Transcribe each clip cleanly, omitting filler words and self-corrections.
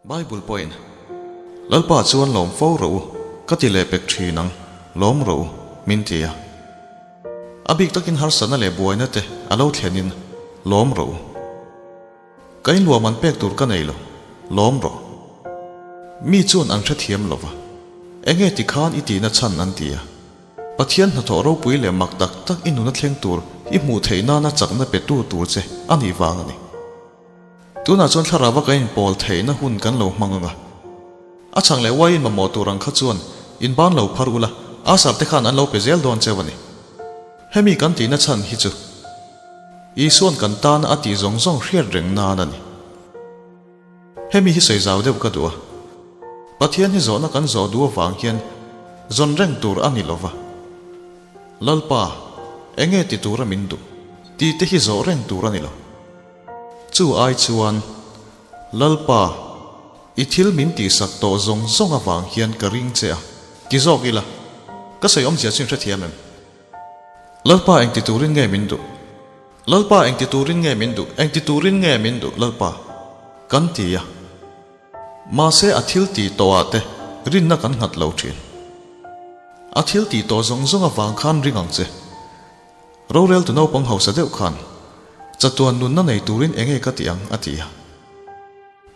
Bible pawhin, Lalpa chuan lawm fo rawh u, ka ti leh pek thin ang, lawm rawh u, min ti a. A bik takin harsatna leh buaina te a lo thlenin, lawm rawh u. Ka inluam an pek tur ka nei lo, lawm rawh. Mi chuan an hrethiam lo va, Enge tikhan i tihna chhan an ti a. Pathian hnathawh ropui leh mak tak tak i nuna thleng tur i hmuh theih nana chakna petu tur che a nih vang a ni. Tunah chuan thlarauva kan inpawl theihna hun kan lo hmang ang a. A chhang leh uaiin mamawh tur ang kha chuan inban lo phar ula, Asar te khan an lo pe zel dawn cheu a ni. Hemi kan tihna chhan hi chu Isua'n kan tana a tih zawng zawng hriat reng nan a ni. Hemi hi sawi zau deuh ka duh a. Pathian hi zawhna kan zawh duh avang hian zawn reng tur a ni lo va. Lalpa, enge ti tura min duh? Tih te hi zawh reng tur a ni lo. Chu ai chuan, Lalpa, i thil min tihsak tawh zawng zawng avang hian ka ring che a, ti zawk ila, ka sawi awmzia chu in hrethiam em? Lalpa engti turin nge min duh? Lalpa engti turin nge min duh? Engti turin nge min duh, Lalpa? Kan ti a. Mahse a thil tih tawhah te rinna kan nghat lo thin. A thil tih tawh zawng zawng avang khan ring ang che. Roreltu naupang hausa deuh khan, Chatuan nunna nei turin enge ka ti ang? a ti a.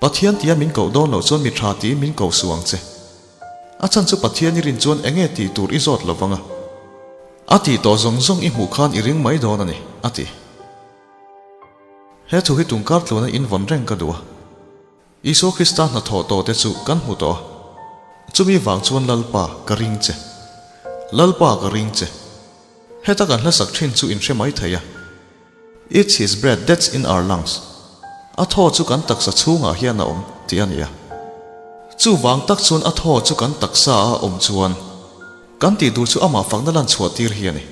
Pathian tia min koh dawn loh chuan mi tha tiin min ko suh ang che. A chhan chu Pathian i rin chuan enge tih tur i zawt lo vang a. A tih tawh zawng zawng i hmuh khan i ring mai dawn a ni, a ti. He thu hi tungkar tluana invawn reng ka duh a. Isua Krista hnathawh tawh te chu kan hmu tawh a. Chumi vang chuan Lalpa ka ring che. Lalpa ka ring che. Heta kan hlasak thin chu in hre mai thei a. It's his breath that's in our lungs. A thaw chu kan taksa chhungah hian a awm tih a ni a. Chuvang tak chuan a thaw chu kan taksa a awm chuan kan tih duh chu amah fakna lan chhuah tir hi a ni.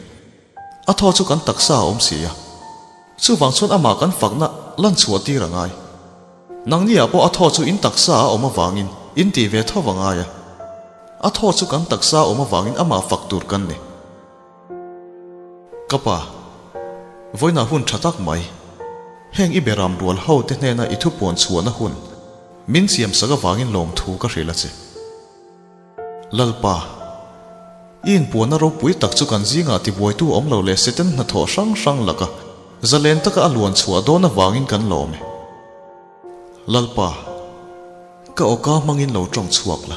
A thaw chu kan taksa a awm si a. Chuvang chuan amah kan fakna lan chhuah tir a ngai. Nangni ah pawh a thaw chu in taksa a awm avangin in tih ve tho a ngai a. A thaw chu kan taksa a awm avangin amah fak tur kan ni. Ka pa, vawiinah hun tha tak mai. Heng i beram rual ho te hnena i thupuan chhuahna hun min siam sak avangin lawmthu ka hrilh a che. Lalpa, i inpuanna ropui tak chu kan zingah tibuaitu awm lo leh Satan hnathawh hrang hrang laka zalen taka a luan chhuah dawn avangin kan lawm e. Lalpa, ka awka hmangin lo tawng chhuak la,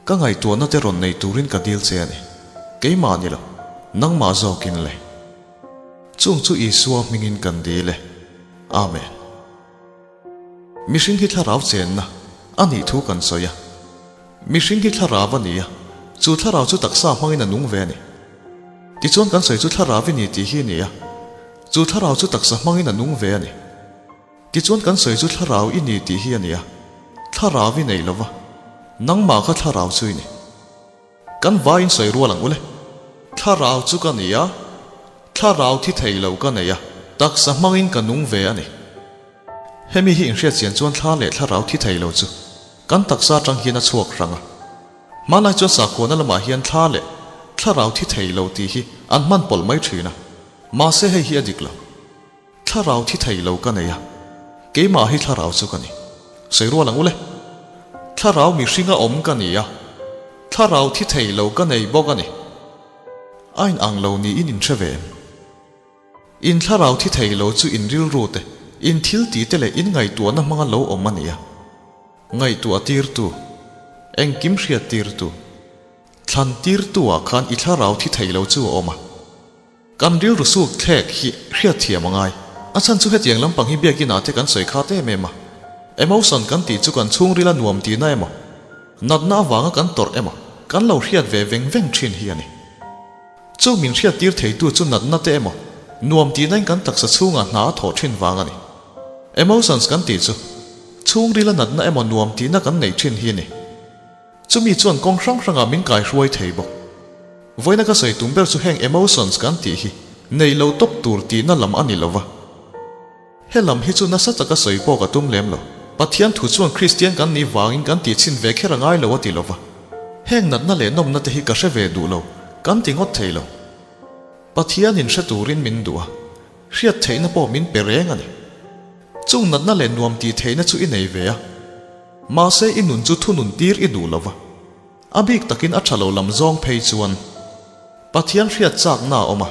ka ngaihtuahna te rawn nei turin ka dil che a ni. Keimah ni lo, nangmah zawkin le. Chung chu Isua hmingin kan dil e. Amen. Mihring hi thlarau chenna a nih thu kan sawi a. Mihring hi thlarau a ni a, chu thlarau chu taksa hmangin a nung ve a ni. Tichuan kan sawi chu thlarau i ni tih hi a ni a, chu thlarau chu taksa hmangin a nung ve a ni. Tichuan kan sawi chu thlarau i ni tih hi a ni a, thlarau i nei lova, nangmah kha thlarau chu i ni. Kan vaiin sawi rual ang u le. Thlarau chu ka ni a, thlarau thi thei lo ka nei a, taksa hmangin ka nung ve a ni. Hemi hi inhriat chian chuan thla leh thlarau thi thei lo chu kan taksa atang hian a chhuak hrang a. Hmanlai chuan sakhuana lamah hian thla leh thlarau thi thei lo tih hi an hman pawlh mai thin a, mahse hei hi a dik lo. Thlarau thi thei lo ka nei a, keimah hi thlarau chu ka ni. Sawi rual ang u le. Thlarau mihringa awm ka ni a, thlarau thi thei lo ka nei bawk a ni. A in ang lo niin in hre ve em? In thlarau thi thei lo chu in rilru te, in thil tih te leh in ngaihtuahna hmanga lo awm a ni a. Ngaihtuah tirtu, engkim hriat tirtu, thlan tirtu ah khan i thlarau thi thei lo chu a awm a. Kan rilru suk thlek hi hriatthiam a ngai. A chhan chu hetiang lampang hi biakin ah te kan sawi khat em em a. Emotion kan tih chu kan chhungril a nuam tihna emaw, natna avanga kan tawrh emaw kan lo hriat ve veng veng thin hi a ni. Chu min hriattir theitu chu natna te emaw, nuam tihna in kan taksa chhungah hna a thawh thin vang a ni. Emotions kan tih chu chhungril a natna emaw nuam tihna kan neih thin hi a ni. Chumi chuan kawng hrang hrangah min kaihruai thei bawk. Vawiina ka sawi tum ber chu heng emotions kan tih hi neih lo tawp tur tihna lam a ni lo va. He lam hi chu nasa taka sawi pawh ka tum lem lo. Pathian thu chuan Kristian kan nih vangin kan tih chhin ve kher a ngai lo a ti lo va. Heng natna leh nawmna te hi ka hre ve duh lo, kan ti ngawt thei lo. Pathianin hre turin min duh a, hriat theihna pawh min pe reng a ni. Chung natna leh nuam tih theihna chu i nei ve a. Mahse i nun chu thunun tir i duh lo va, a bik takin a tha lo lam zawng phei chuan Pathian hriat chakna a awm a,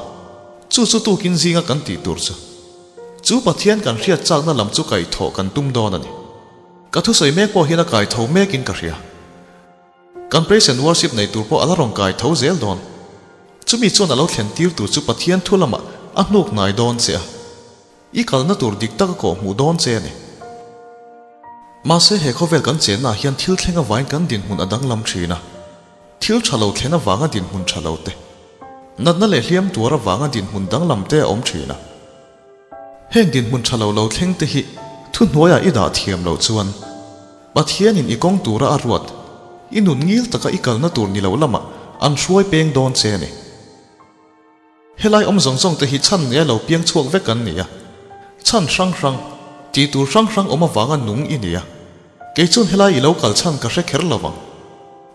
chu chu tukin zinga kan tih tur chu. Chu Pathian kan hriat chakna lam chu kaihthawh kan tum dawn a ni. Ka thusawi mek pawh hian a kaitho mekin ka hria. Kan praise and worship nei tur pawh a la rawn kai tho zel dawn. Chumi chuan a lo thlen tir tur chu Pathian thu lamah a hnuk hnai dawn che a. I kalna tur dik tak a kawh hmuh dawn che a ni. Mahse he khawvel kan chennaah hian thil thleng avain kan dinhmun a danglam thin a. Thil tha lo thlen avanga dinhmun tha lo te, natna leh hliam tuar avanga dinhmun danglam te a awm thin a. Heng dinhmun tha lo lo thleng te hi thuhnuaiah i dah thiam loh chuan Pathianin i kawng tura a ruat, i nun ngil taka i kalna tur ni lo lamah an hruai peng dawn che a ni. Helai awm zawng zawng te hi chhan nia lo piang chhuak vek an ni a, chhan hrang hrang, tih tur hrang hrang awm avanga nung i ni a. Kei chuan helai i lo kal chhan ka hre kher lo vang.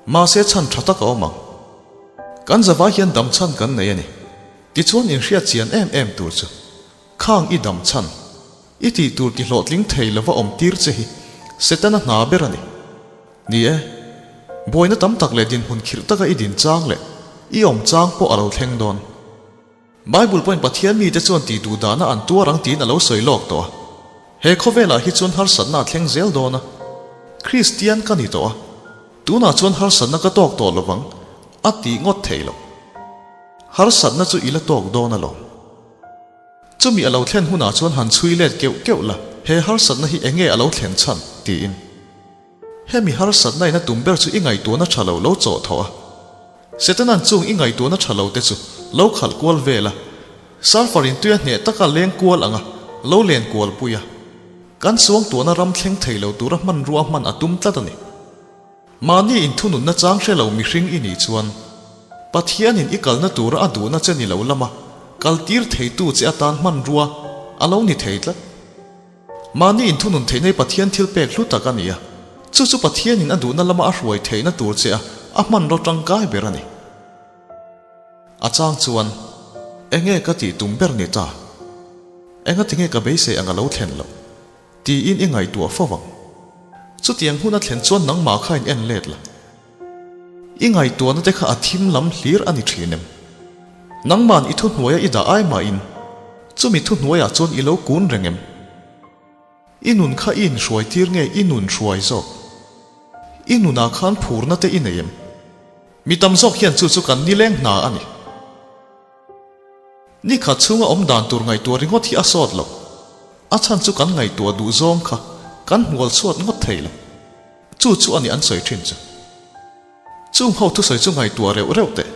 Mahse chhan tha tak a awm ang. Kan zavai hian dam chhan kan nei a ni. Tichuan inhriat chian em em tur chu khang i dam chhan, i tih tur ti hlawhtling thei lova awm tir che hi Setana hna ber a ni. Ni e, buaina tam tak leh dinhmun khirh taka i din chang leh i awm chang pawh a lo thleng dawn. Bible pawhin Pathian mite chuan tih duh dahna an tuar ang tiin a lo sawi lawk tawh a. He khawvelah hi chuan harsatna a thleng zel dawn a. Kristian ka ni tawh a, tunah chuan harsatna ka tawk tawh lovang a tih ngawt thei lo. Harsatna chu i la tawk dawn alawm. Chumi a lo thlen hunah chuan han chhui let keuh keuh la, he harsatna hi enge a lo thlen chhan? tiin. Hemi harsatna in a tum ber chu i ngaihtuahna tha lo lo chawh thawh a. Setanan chung i ngaihtuahna tha lo te chu lo khalh kual vel a, Surfer in tuia hneh taka leng kual anga lo len kual pui a. Kan suangtuahna ram thleng thei lo tura hmanrua hman a tum tlat a ni. Mahni inthununna chang hre lo mihring i nih chuan Pathianin i kalna tura a duhna che ni lo lama kaltir theitu che atan hmanrua a lo ni thei tlat. Mahni inthunun theihna hi Pathian thil pek hlu tak a ni a, chu chu Pathianin a duhna lama a hruai theihna tur che a a hmanraw tangkai ber a ni. A chang chuan, Enge ka tih tum ber ni ta? Engatinge ka beisei ang a lo thlen loh? Tiin i ngaihtuah fo vang. Chutiang hun a thlen chuan nangmah kha in en let la. I ngaihtuahna te kha a thim lam hlir a ni thin em? Nangma'n i thuhnuaia i dah ai mahin chumi thuhnuaiah chuan i lo kun reng em? I nun kha i inhruai tir nge i nun hruai zawk? I nunah khan phurna te i nei em? Mi tam zawk hian chu chu kan nileng hna a ni. Ni khat chhunga awm dan tur ngaihtuah ringawt hi a sawt lo. A chhan chu kan ngaihtuah duh zawng kha kan hmual chhuat ngawt thei lo. Chu chu a ni an sawi thin chu. Chung ho thusawi chu ngaihtuah reuh reuh teh.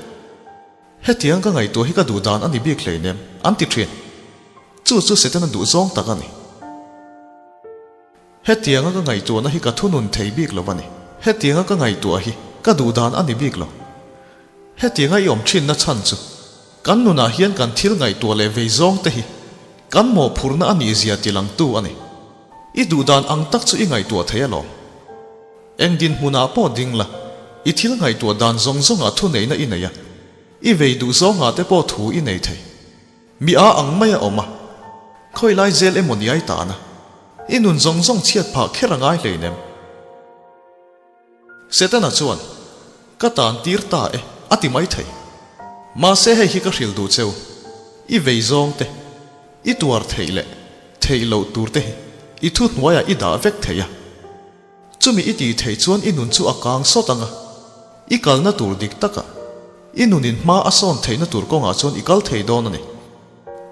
Hetiang ka ngaihtuah hi ka duh dan a ni bik hleinem, an ti thin. Chu chu Setana duh zawng tak a ni. Hetianga ka ngaihtuahna hi ka thunun thei bik lo a ni. Hetianga ka ngaihtuah hi ka duh dan a ni bik lo. Hetianga i awm thinna chhan chu kan nunah hian kan thil ngaihtuah leh vei zawng te hi kan mawhphurhna a nih zia tilangtu a ni. I duh dan ang tak chu i ngaihtuah thei alawm. Eng dinhmunah pawh ding la, i thil ngaihtuah dan zawng zawngah thuneihna i nei a, i vei duh zawngah te pawh thu i nei thei. Mi a ang mai a awm a, khawi lai zel emaw ni ai tan a, i nun zawng zawng chhiat phah kher a ngai hleinem. Setana chuan, Ka tan tir ta e, a ti mai thei. Mahse hei hi ka hrilh duh cheu, i vei zawng te, i tuar theih leh theih loh tur te hi i thuhnuaiah i dah vek thei a. Chumi i tih theih chuan i nun chu a kang sawt ang a, i kalna tur dik takah, i nunin hma a sawn theihna tur kawngah chuan i kal thei dawn a ni.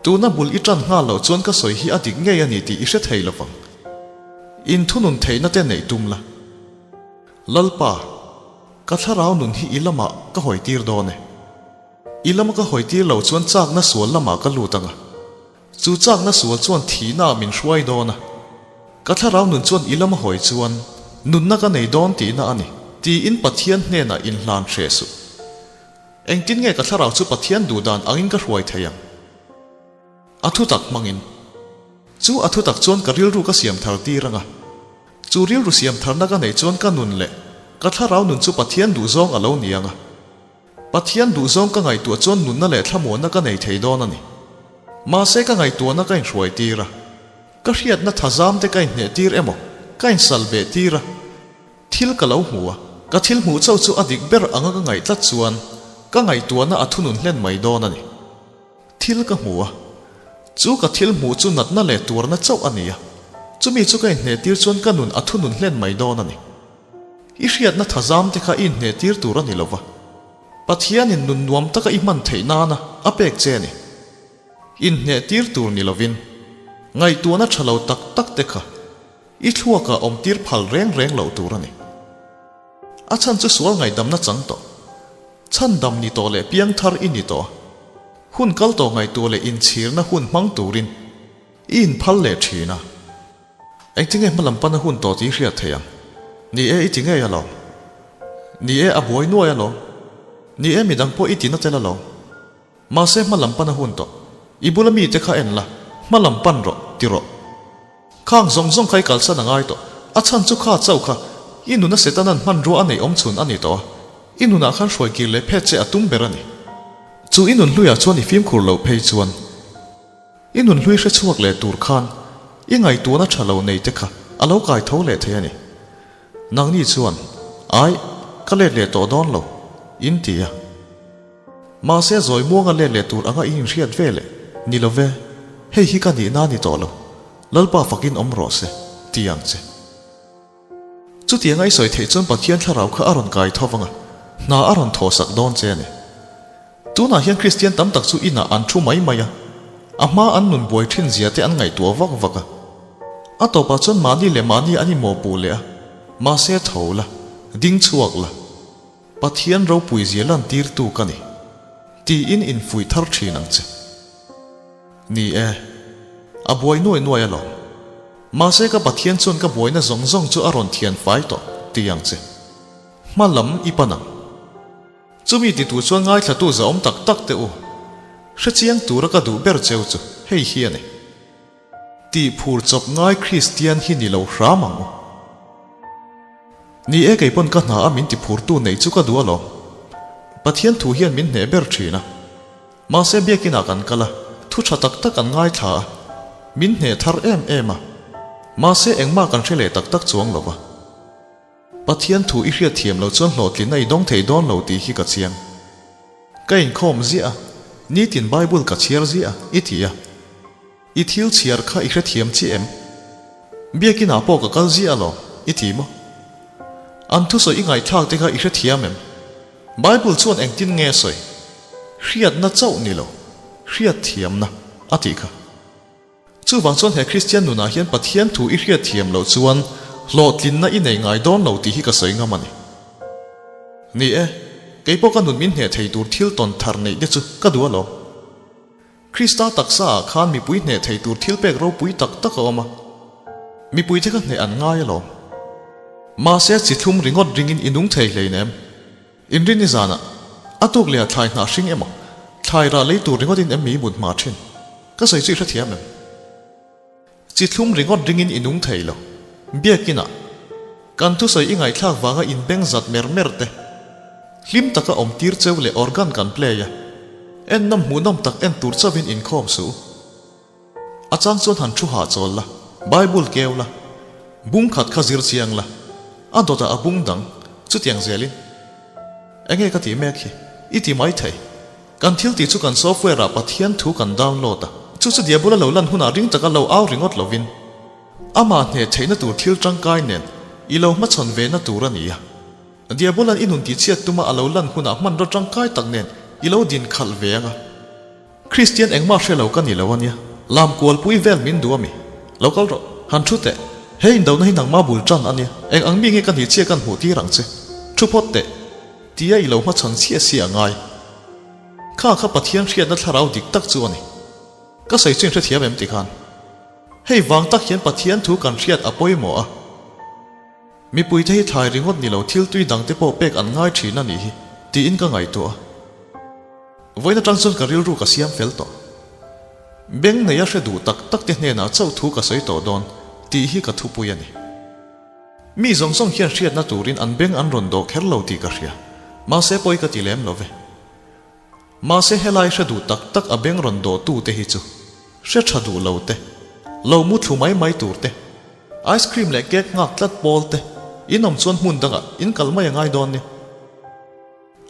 Tuna bul i tan nghal loh chuan ka sawi hi a dik ngei a ni tih i hre thei lo vang. Inthunun theihna te neih tum la. Lalpa, ka thlarau nun hi i lamah ka hawi tir dawn e. I lama ka hawi tir loh chuan chakna sual lamah ka lut ang a. Chu chakna sual chuan thihna ah min hruai dawn a, ka thlarau nun chuan i lama hawi chuan nunna ka nei dawn tihna a ni, tiin Pathian hnenah inhlan hreh suh. Engtin nge ka thlarau chu Pathian duh dan angin ka hruai thei ang? A thutak hmangin. Chu a thutak chuan ka rilru ka siam thar tir ang a. Chu rilru siam tharna ka neih chuan ka nun leh ka thlarau nun chu Pathian duhzawng a lo ni ang a. Pathian duhzawng ka ngaihtuah chuan nunna leh thlamuanna ka nei thei dawn a ni. Mahse ka ngaihtuahna ka inhruai tir a, ka hriatna thazam te ka inhneh tir emaw, ka insal beh tir a. Thil ka lo hmu a, ka thil hmuh chauh chu a dik ber anga ka ngaih tlat chuan ka ngaihtuahna a thunun hlen mai dawn a ni. Thil ka hmu a, chu ka thil hmuh chu natna leh tuarna chauh a ni a, chumi chu ka inhnehtir chuan ka nun a thunun hlen mai dawn a ni. I hriatna thazam te kha i inhnehtir tur a ni lova, Pathianin nun nuam taka i hman theih nana a pek che a ni. Inhnehtir tur ni lovin, ngaihtuahna tha lo tak tak te kha i thluakah awmtir phal reng reng loh tur a ni. A chhan chu sual ngaihdamna chang tawh, chhandam ni tawh leh piangthar i ni tawh a, hun kal tawh ngaihtuah leh inchhirna hun hmang turin i inphal leh thin a. Engtinge hmalam pana hun tawh tih i hriat theih ang? Ni e, i ti ngei alawm. Ni e, a buai nuai alawm. Ni e, midang pawh i ti na tel alawm. Mahse hmalam pana hun tawh. I bula mite kha en la, hmalam pan rawh, ti rawh. Khang zawng zawng kha i kalsan a ngai tawh. A chhan chu kha chauh kha i nuna Setanan hmanrua a neih awm chhun a ni tawh a. I nunah khan hruai kir leh phet che a tum ber a ni. Chu i nun hluiah chuan i fimkhur loh phei chuan i nun hlui hre chhuak leh tur khan i ngaihtuahna tha lo nei te kha a lo kai tho leh thei a ni. Nangni chuan, Ai, ka let leh tawh dawn lo, in ti a. Mahse zawi muanga let leh tur anga i inhriat ve leh, Ni lo ve, hei hi ka nihna a ni tawh lo, Lalpa fakin awm rawh se, ti ang che. Chutianga i sawi theih chuan Pathian thlarau kha a rawn kai tho vang a, hna a rawn thawhsak dawn che a ni. Tunah hian Kristian tam tak chu inah an thu mai mai a, a hma an nun buai thin zia te an ngaihtuah vak vak a. A tawpah chuan mahni leh mahni an inmawhpuh leh a, mahse tho la, ding chhuak la. Pathian ropui zia lantirtu ka ni, tiin infuih thar thin ang che. Ni e, a buai nuai nuai alawm. Mahse ka Pathian chuan ka buaina zawng zawng chu a rawn thian fai tawh, ti ang che. Hma lam i pan ang. Chumi titu chuan ngaithlatu zahawm tak tak teh u. Hrechiang tura ka duh ber cheu chu hei hi a ni. Tih phur chawp ngai Kristian hi ni lo hram ang u. Ni e kei pawn ka hna a min ti phurtu neih chu ka duh alawm. Pathian thu hian min hneh ber thin a. Mahse biakinah kan kal a, thu tha tak tak an ngaithla a, min hneh thar em em a. Mahse engmah kan hre leh tak tak chuang lo va. Pathian thu i hriat thiam loh chuan hlawhtlinna i dawng thei dawn lo tih hi ka chiang. Ka inkhawm ziah a, nitin Bible ka chhiar ziah a, i ti a. I thil chhiar kha i hrethiam chiah em? Biakinah pawh ka kal ziah alawm, i ti maw? An thusawi i ngaihthlak te kha i hrethiam em? Bible chuan engtin nge sawi? Hriatna chauh ni lo, hriatthiamna a tih kha. Chuvang chuan he Kristian nunah hian Pathian thu i hriatthiam loh chuan hlawhtlinna i nei ngai dawn lo tih hi ka sawi ngam a ni. Ni e, kei pawh ka nun min hneh thei tur thil tawn thar neih te chu ka duh alawm. Krista taksa ah khan mipui hneh thei tur thil pek ropui tak tak a awm a, mipui te kha hneh an ngai alawm. Mahse chi thlum ringawt ringin i nung thei hleinem. Inrin i zanah, a tuk leh a thlai hnah hring emaw, thlai rah lei tur ringawtin em mi i mut hma thin? Ka sawi chu i hrethiam em? Chi thlum ringawt ringin i nung thei lo. Biakinah, kan thusawi i ngaihthlak vanga inbeng zat mer mer te, hlim taka awm tir cheu leh organ kan play a, ennawm hmuhnawm tak en tur chauhin inkhawm suh u. A chang chuan han thu hahchawl la, Bible keu la, bung khat kha zir chiang la, a dawtah a bung dang, chutiang zelin. Enge ka tih mek hi? I ti mai thei. Kan thil tih chu kan software ah Pathian thu kan download a, chu chu diabula lo lan hunah ring taka lo au ringawt lovin, amah hneh theihna tur thil tangkai nen i lo hmachhawn ve na tur a ni a. Diabola'n i nun tihchhiat tuma a lo lan hunah hmanraw tangkai tak nen i lo din khalh ve ang a. Kristian engmah hre lo ka ni lo ania, lam kualpui vel min duh ami? Lo kal rawh, han thu teh. He indona hi nangma bul tan ania, eng ang mi nge ka nih chiah kan hmuh tir ang che. Thu phawt teh. Tia i lo hmachhawn chiah si a ngai. Kha kha Pathian hriatna thlarau dik tak chu a ni. Ka sawi chu in hrethiam em ti khan. Hei vang tak hian Pathian thu kan hriat a pawimawh a. Mipuite hi thlai ringawt ni lo thil tui dangte pawh pek an ngai thin a nih hi, tiin ka ngaihtuah a. Vawiin atang chuan ka rilru ka siam fel tawh. Beng neia hre duh tak tak te hnenah chauh thu ka sawi tawh dawn tih hi ka thupui a ni. Mi zawng zawng hian hriatna turin an beng an rawn dawh kher lo tih ka hria, mahse pawi ka ti lem lo ve. Mahse helai hre duh tak tak a beng rawn dawh tu te hi chu hre tha duh lo te, lo mu thlu mai mai tur te, ice cream leh cake nghak tlat pawl te. In awm chuan hmun dangah in kal mai a ngai dawn nia.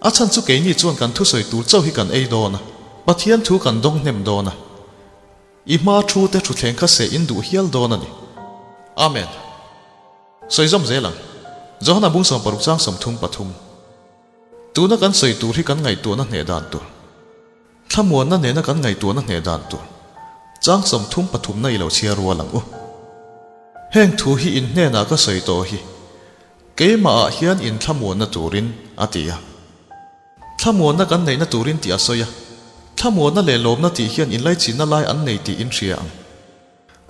A chhan chu keini chuan kan thusawi tur chauh hi kan ei dawn a, Pathian thu kan dawng hnem dawn a. I hma thu te thuthleng kha seh in duh hial dawn a ni. Amen. Sawi zawm zel ang. Johana bung 60 chang 33. Tuna kan sawi tur hi kan ngaihtuahna hneh dan tur. Thlamuanna nena kan ngaihtuahna hneh dan tur. Chang 33 na i lo chhiar rual ang u. Heng thu hi in hnenah ka sawi tawh hi. Keimahah hian in thlamuanna turin, a ti a. Thlamuanna kan neihna turin tih a sawi a. Thlamuanna leh lawmna tih hian inlaichinna lai an nei tih in hria ang.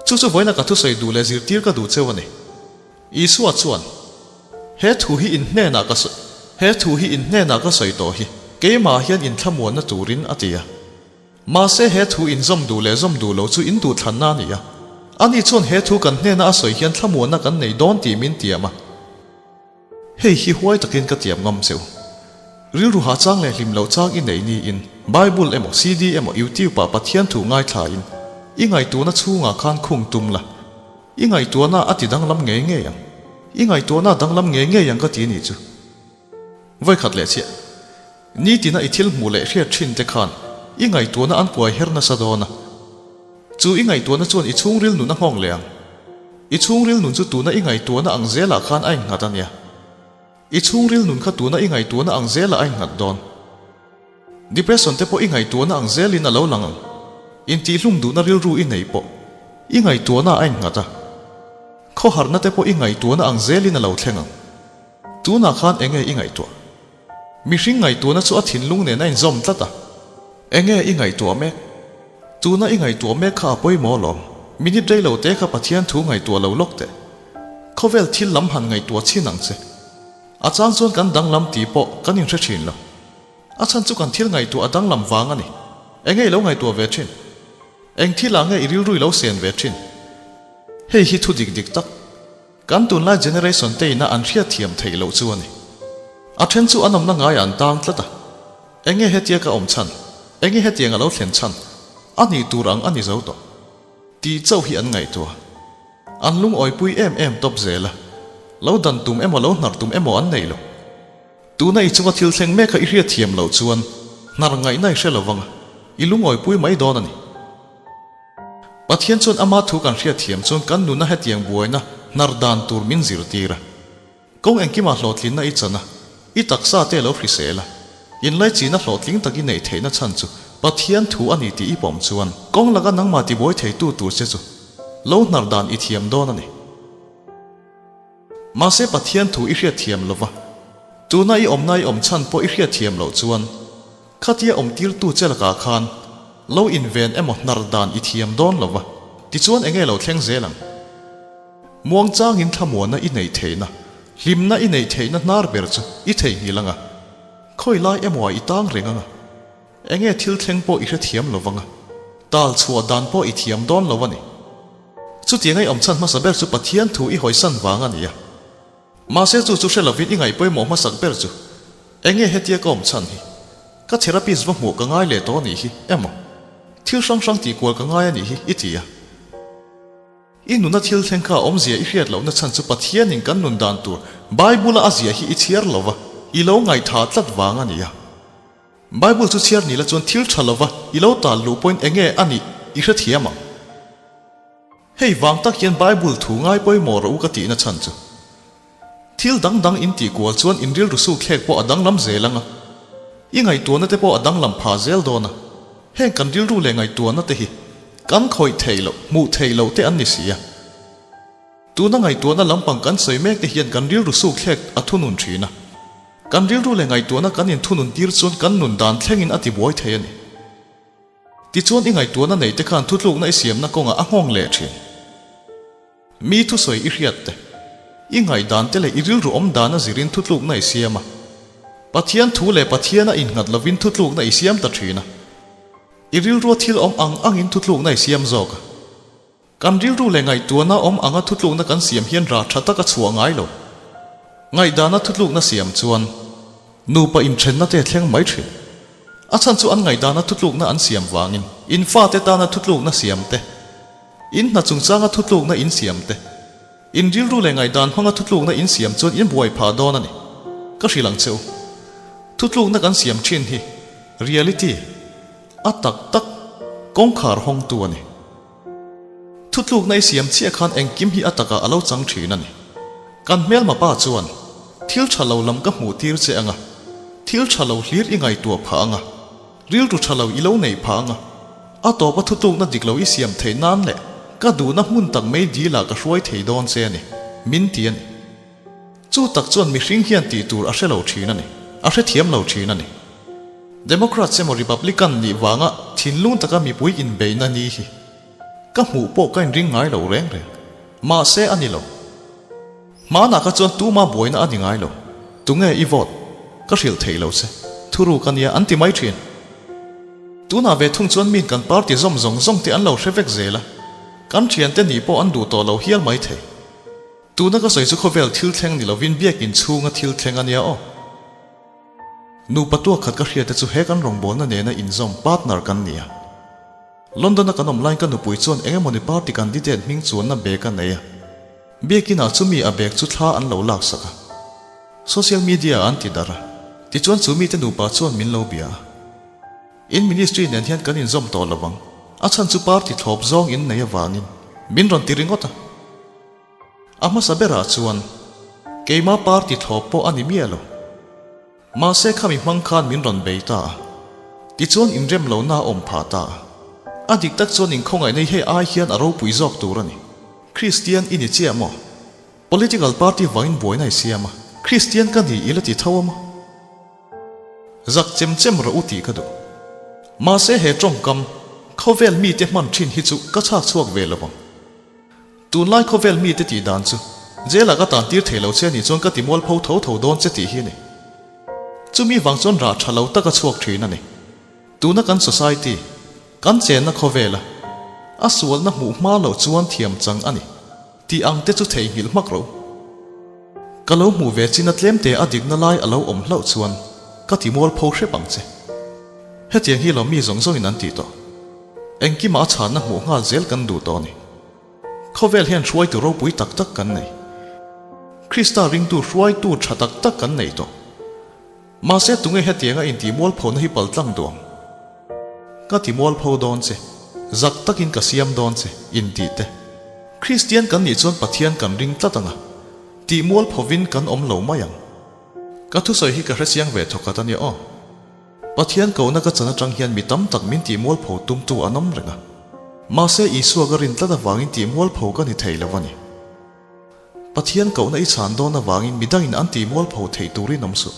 Chu chu vawiina ka thusawi duh leh zirtir ka duh cheu a ni. Isua chuan, He thu hi in hnenah ka sawi, he thu hi in hnenah ka sawi tawh hi, keimahah hian in thlamuanna turin, a ti a. Mahse he thu in zawm duh leh zawm duh lo chu in duhthlanna a ni a. Ani chuan he thu kan hnena a sawi hian thlamuanna kan nei dawn tih min tiam a. Hei hi huai takin ka tiam ngam cheu. Rilru ha chang leh hlim loh chang i nei niin Bible emaw CD emaw YouTube ah Pathian thu ngaithla in i ngaihtuahna chhungah khan khung tum la. I ngaihtuahna a ti danglam ngei ngei ang. I ngaihtuahna a danglam ngei ngei ang ka ti nih chu. Vawikhat leh chiah. Nitina i thil hmuh leh hriat thin te khan i ngaihtuahna an kuai her nasa dawn a. Chu i ngaihtuahna chuan i chhungril nun a nghawng leh ang. I chhungril nun chu tuna i ngaihtuahna ang zelah khan a innghat a nia. I chhungril nun kha tuna i ngaihtuahna ang zelah a innghat dawn. Depression te pawh i ngaihtuahna ang zelin a lo lang ang. Intihhlum duhna rilru i nei pawh i ngaihtuahna a innghat a. Khawharna te pawh i ngaihtuahna ang zelin a lo thleng ang. Tunah khan enge i ngaihtuah? Mihring ngaihtuahna chu a thinlung nen a inzawm tlat a. Enge i ngaihtuah mek? Tuna i ngaihtuah mek kha a pawimawh alawm. Minute rei lo te kha Pathian thu ngaihtuah lo lawk teh. Khawvel thil lam han ngaihtuah chhin ang che. A chang chuan kan danglam tih pawh kan inhre thin lo. A chhan chu kan thil ngaihtuah a danglam vang a ni. Enge i lo ngaihtuah ve thin? Eng thilah nge i rilru i lo sen ve thin? Hei hi thu dik dik tak. Kan tunlai generation te ina an hriatthiam theih loh chu a ni. A then chu an awmna ngaiah an tang tlat a. Enge hetia ka awm chhan? Enge hetiang a lo thlen chhan? A nih tur ang a ni zo tawh. Tih chauh hi an ngaihtuah. An lungawipui em em tawp zel a. Lo dan tum emaw lo hnar tum emaw an nei lo. Tuna i chunga thil thleng mek kha i hriatthiam loh chuan hnar ngaihna i hre lo vang a, i lungawipui mai dawn a ni. Pathian chuan ama thu kan hriatthiam chuan kan nuna hetiang buaina hnar dan tur min zirtir a. Kawng engkimah hlawhtlinna i chan a, i taksa te lo hrisel a, inlaichihna hlawhtling tak i neih theihna chhan chu Pathian thu a ni tih i pawm chuan kawng laka nangmah tibuai theitu tur che chu lo hnar dan i thiam dawn a ni. Mahse Pathian thu i hriatthiam lova, tuna i awmna i awm chhan pawh i hriatthiam loh chuan, khatia awmtirtu che lakah khan lo inven emaw hnar dan i thiam dawn lova, tichuan enge lo thleng zel ang? Muangchangin thlamuanna i neih theihna, hlimna i neih theihna hnar ber chu i theihnghilh ang a, khawi lai emaw ah i tang reng ang a, enge thil thleng pawh i hrethiam lovang a, tal chhuah dan pawh i thiam dawn lo a ni. Chutiang a i awm chhan hmasa ber chu Pathian thu i hawisan vang a ni a. Mahse chu chu hre lovin i ngaih pawimawh hmasak ber chu, Enge hetia ka awm chhan hi? Ka therapist va hmuh ka ngai leh tawh a nih hi emaw? Thil hrang hrang tih kual ka ngai a nih hi i ti a. I nuna thil thleng kha a awmzia i hriat lohna chhan chu Pathianin kan nun dan tur Bible-a a ziah hi i chhiar lova, i lo ngaihtha tlat vang a ni a. Bible chu chhiar ni la chuan thil tha lova i lo tal luh pawhin enge a nih i hrethiam ang. Hei vang tak hian Bible thu ngai pawimawh rawh u ka tihna chhan chu. Thil dang dang in tih kual chuan in rilru suk thlek pawh a danglam zel ang a. I ngaihtuahna te pawh a danglam pha zel dawn a. Heng kan rilru leh ngaihtuahna te hi kan khawih theih loh, hmuh theih loh te an ni si a. Tuna ngaihtuahna lampang kan sawi mek te hian kan rilru suk thlek a thunun thin a. Kan rilru leh ngaihtuahna kan inthunun tir chuan kan nun dan thlengin a tibuai thei a ni. Tichuan i ngaihtuahna nei te khan thutlukna i siamna kawngah a nghawng leh thin. Mi thusawi i hriat te, i ngaihdan te leh i rilru awm dan a zirin thutlukna i siam a. Pathian thu leh Pathiana innghat lovin thutlukna i siam ta thin a. I rilrua thil awm ang angin thutlukna i siam zawk a. Kan rilru leh ngaihtuahna awm anga thutlukna kan siam hian rah tha tak a chhuah ngai lo. Ngaihdana thutlukna siam chuan nupa inthenna te thleng mai thin. A chhan chu an ngaihdana thutlukna an siam vangin in fate tana thutlukna siam te, in hna chungchanga thutlukna in siam te. In rilru leh ngaihdan hmanga thutlukna in siam chuan in buai phah dawn a ni. Ka hrilh ang che u. Thutlukna kan siam thin hi reality, a tak tak, kawngkhar hawngtu a ni. Thutlukna i siam chiah khan engkim hi a takah a lo chang thin a ni. Kan hmelma pa chuan thil tha lo lam ka hmuh tir che ang a, thil tha lo hlir i ngaihtuah phah ang a, rilru tha lo i lo neih phah ang a, a tawpa thutlukna dik lo i siam theih nan leh ka duhna hmun tak mai dilah ka hruai thei dawn che a ni, min ti a ni. Chu tak chuan mihring hian tih tur a hre lo thin a ni, a hrethiam lo thin a ni. Democrats emaw Republican nih vanga thinlung taka mipui inbeihna ni hi ka hmuh pawh ka inring ngai lo reng reng. Mahse a ni lo. Hmanah kha chuan tuma buaina a ni ngai lo. Tunge i vote? Ka hrilh thei lo che. Thuruk a nia an ti mai thin. Tunah ve thung chuan min kan party zawm zawng zawng te an lo hre vek zel a. Kan thiante nih pawh an duh tawh lo hial mai thei. Tuna ka sawi chu khawvel thil thleng ni lovin biakinn chhunga thil thleng a nia aw. Nupa tuak khat ka hriat te chu he kan rawngbawlna nena inzawm partner kan ni a. London-a kan awm laiin ka nupui chuan eng emawni party candidate hming chuanna bag a nei a. Biakinah chumi a bag chu thla an lo laksak a. Social media ah an ti darh a. Tichuan chu mite nupa chuan min lo bia a. In ministry nen hian kan inzawm tawh lo ang. A chhan chu party thlawp zawng in nei avangin min rawn ti ringawt a. A hmasa berah chuan keima party thlawp pawh a ni miah lo. Mahse khami hmang khan min rawn bei ta a. Tichuan inrem lohna a awm phah ta a. A dik tak chuan inkhawngaihna hi hei ai hian a ropui zawk tur a ni. Kristian i ni chiah maw? Political party vangin buaina i siam a, Kristian ka ni i la ti tho a maw? Zak chem chem rawh u tih ka duh. Mahse he tawngkam, khawvel mite hman thin hi chu ka chhak chhuak ve lo ang. Tunlai khawvel mite tih dan chu jail ah ka tan tir thei lo che anih chuan ka ti mualpho tho tho dawn che tih hi a ni. Chumi vang chuan rah tha lo tak a chhuak thin a ni. Tuna kan society, kan chenna khawvela a sualna hmuh hma loh chuan thiam chang a ni tih ang te chu theihnghilh hmak ro. Ka lo hmuh ve chin a tlemte a dikna lai a lo awm hlauh chuan ka ti mualpho hrep ang che. Hetiang hi lo mi zawng zawngin an tih tawh. Engkimah a chhanna hmuh nghal zel kan duh tawh a ni. Khawvel hian hruaitu ropui tak tak kan nei. Krista ringtu hruaitu tha tak tak kan nei tawh. Mahse tunge hetianga intih mualphona hi paltlang duh ang? Ka ti mualpho dawn che, zak takin ka siam dawn che, intih te. Kristian kan nih chuan Pathian kan ring tlat ang a, tih mualphovin kan awm lo mai ang. Ka thusawi hi ka hrechiang ve thawkhat a nia aw. Pathian kohna ka chan atang hian mi tam tak min tih mualpho tumtu an awm reng a. Mahse Isua ka rin tlat avangin tih mualpho ka ni thei lo a ni. Pathian kohna i chhan dawn avangin mi dangin an tih mualpho theih turin awm suh.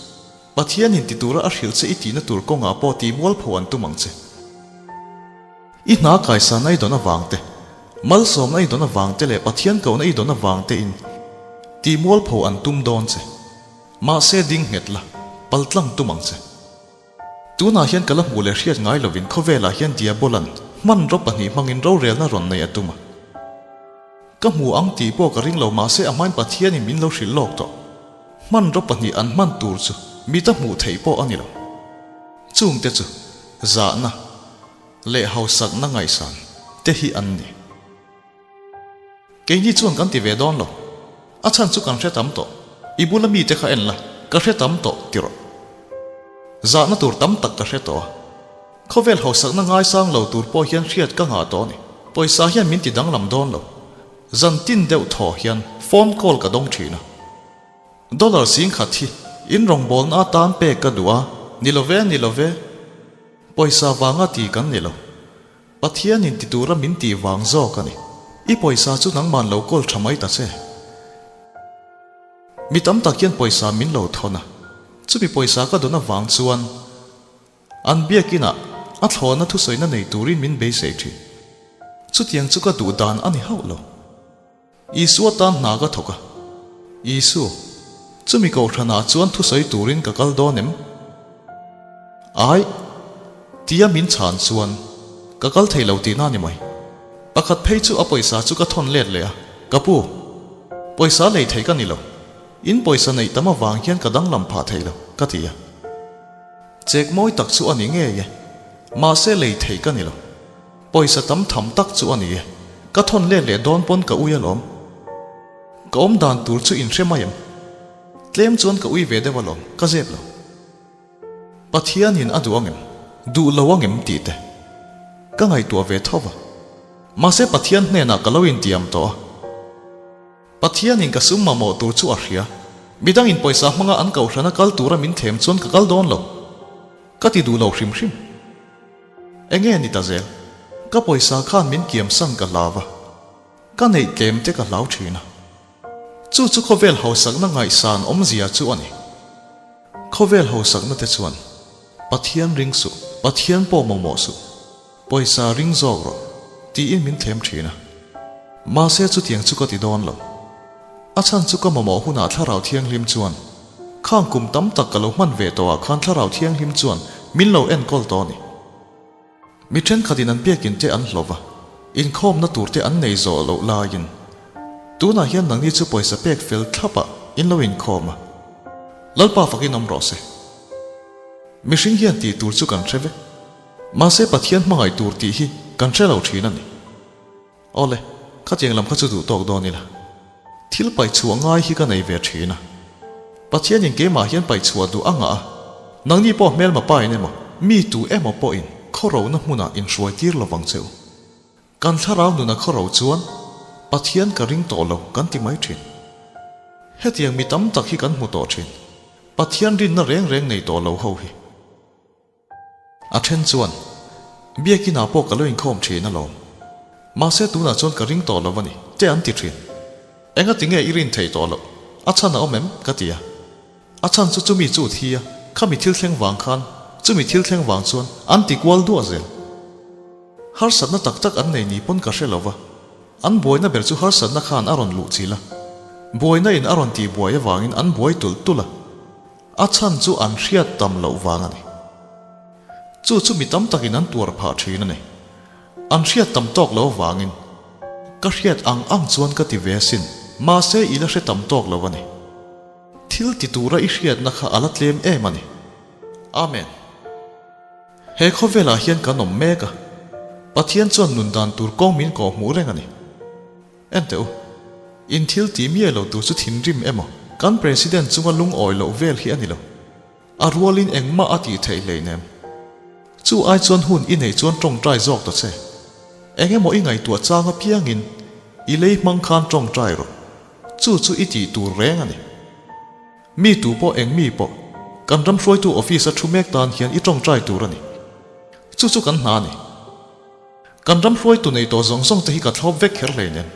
Pathianin ti tura a hrilh che i tihna tur kawngah pawh tih mualpho an tum ang che. I hna kaisanna i dawn avang te, malsawmna i dawn avang te leh Pathian kohna i dawn avang tein tih mualpho an tum dawn che. Mahse ding nghet la, pal tlang tum ang che. Tunah hian ka la hmuh leh hriat ngai lovin khawvelah hian Diabolan hmanraw pahnih hmangin rorelna rawn nei a tum a. Ka hmu ang tih pawh ka ring lo mahse a hmain Pathianin min lo hrilh lawk tawh. Hmanraw pahnih an hman tur chu mita hmuh theih pawh a ni lo. Chungte chu zahna leh hausakna ngaihsan te hi an ni. Keini chuan kan ti ve dawn lo. A chhan chu kan hre tam tawh. I bula mite kha en la, ka hre tam tawh ti rawh. Zahna tur tam tak ka hre tawh a. Khawvel hausakna ngaisang lo tur pawh hian hriat ka ngah tawh a ni. Pawisa hian min ti danglam dawn lo. Zan tin deuh thaw hian phone call ka dawng thin a. Dollar singkhat hi in rawngbawlna atan pek ka duh a, ni lo ve, ni lo ve. Pawisa vanga ti kan ni lo. Pathianin ti tura min tih vang zawk a ni. I pawisa chu nangman lo kawl tha mai ta che. Mi tam tak hian pawisa min lo thawn a, chumi pawisa ka dawn avang chuan an biakinah a thlawhna thusawina nei turin min beisei thin. Chutiang chu ka duh dan a ni hauh lo. Isua tan hna ka thawk a. Isu, chumi kohhranah chuan thusawi turin ka kal dawn em? Ai, tia min chhan chuan ka kal thei lo tihna a ni mai. Pakhat phei chu a pawisa chu ka thawn let leh a, Ka pu, pawisa lei thei ka ni lo. In pawisa neih tam avang hian ka danglam phah thei lo, ka ti a. Chek mawi tak chu a ni ngei e, mahse lei thei ka ni lo. Pawisa tam tham tak chu a ni e. Ka thawn let leh dawn pawn ka ui alawm. Ka awm dan tur chu in hre mai em? Tlem chuan ka ui ve deuh alawm, ka zep lo. Pathianin a duh angem? Duh lo angem tih te ka ngaihtuah ve tho va. Mahse Pathian hnenah ka lo intiam tawh a. Pathianin ka sum mamawh tur chu a hria. Midangin pawisa hmanga an kohhrana kal tura min thlem chuan ka kal dawn lo. Ka ti duh lo hrim hrim. Enge ni ta zel? Ka pawisa khan min kiamsan ka hlau va. Ka neih tlem te ka hlau thin a. Chu chu khawvel hausakna ngaihsan awmzia chu a ni. Khawvel hausakna te chuan Pathian ring suh, Pathian pawh mamawh suh, pawisa ring zawk rawh tiin min thlem thin a. Mahse chutiang chu ka ti dawn lo. A chhan chu ka mamawh hunah Thlarau Thianghlim chuan khang kum tam tak ka lo hman ve tawhah khan Thlarau Thianghlim chuan min lo enkawl tawh a ni. Mi thenkhatin an biakin te an hlawh va, inkhawmna tur te an nei zawh loh laiin tunah hian nangni chu pawisa pek fel thlapah in lo inkhawm a, Lalpa fakin awm rawh se. Mihring hian tih tur chu kan hre vek, mahse Pathian hmangaih tur tih hi kan hre lo thin a ni. Awle, khatiang lam kha chu duh tawk dawn ila. Thil paih chhuah ngai hi ka nei ve thin a. Pathianin keimah hian paih chhuah duh a ngah a, nangni pawh hmelma pa in emaw, mi tu emaw pawhin khawrona hmunah inhruai tir lo vang che u. Kan thlarau nuna khawro chuan Pathian ka ring tawh lo kan ti mai thin. Hetiang mi tam tak hi kan hmu tawh thin. Pathian rinna reng reng nei tawh lo ho hi. A then chuan, Biakinah pawh ka lo inkhawm thin alawm. Mahse tunah chuan ka ring tawh lo a ni, te an ti thin. Enga ti nge i rin thei tawh loh? A chhan a awm em? ka ti a. A chhan chu chumi chu thi a, khami thil thleng vang khan, chumi thil thleng vang chuan an ti kual duah zel. Harsatna tak tak an nei ni pawn ka hre lo va, an buaina ber chu harsatna khan a rawn luh chilh a. Buaina in a rawn tih buai avangin an buai tulh tulh a. A chhan chu an hriat tam loh vang a ni. Chu chu mi tam takin an tuar phah thin a ni. An hriat tam tawk lo vangin ka hriat ang ang chuan ka ti ve asin, mahse i la hre tam tawk lo a ni. Thil ti tura i hriatna kha a la tlem em a ni. Amen. He khawvelah hian kan awm mek a, Pathian chuan nun dan tur kawng min kawhhmuh reng a ni. Enteh u, in thil tih miah lo tur chu thinrim emaw, kan President chunga lungawi loh vel hi a ni lo. A rualin engmah a tih theih hleinem. Chu ai chuan hun i neih chuan tawngtai zawk ta che. Eng emaw i ngaihtuah chang apiangin i lei hmang khan tawngtai rawh. Chu chu i tih tur reng a ni. Mi tu pawh eng mi pawh, kan ram hruaitu office a thu mek tan hian i tawngtai tur a ni. Chu chu kan hna a ni. Kan ram hruaitu nei tawh zawng zawng te hi ka thlawp vek kher hleinem.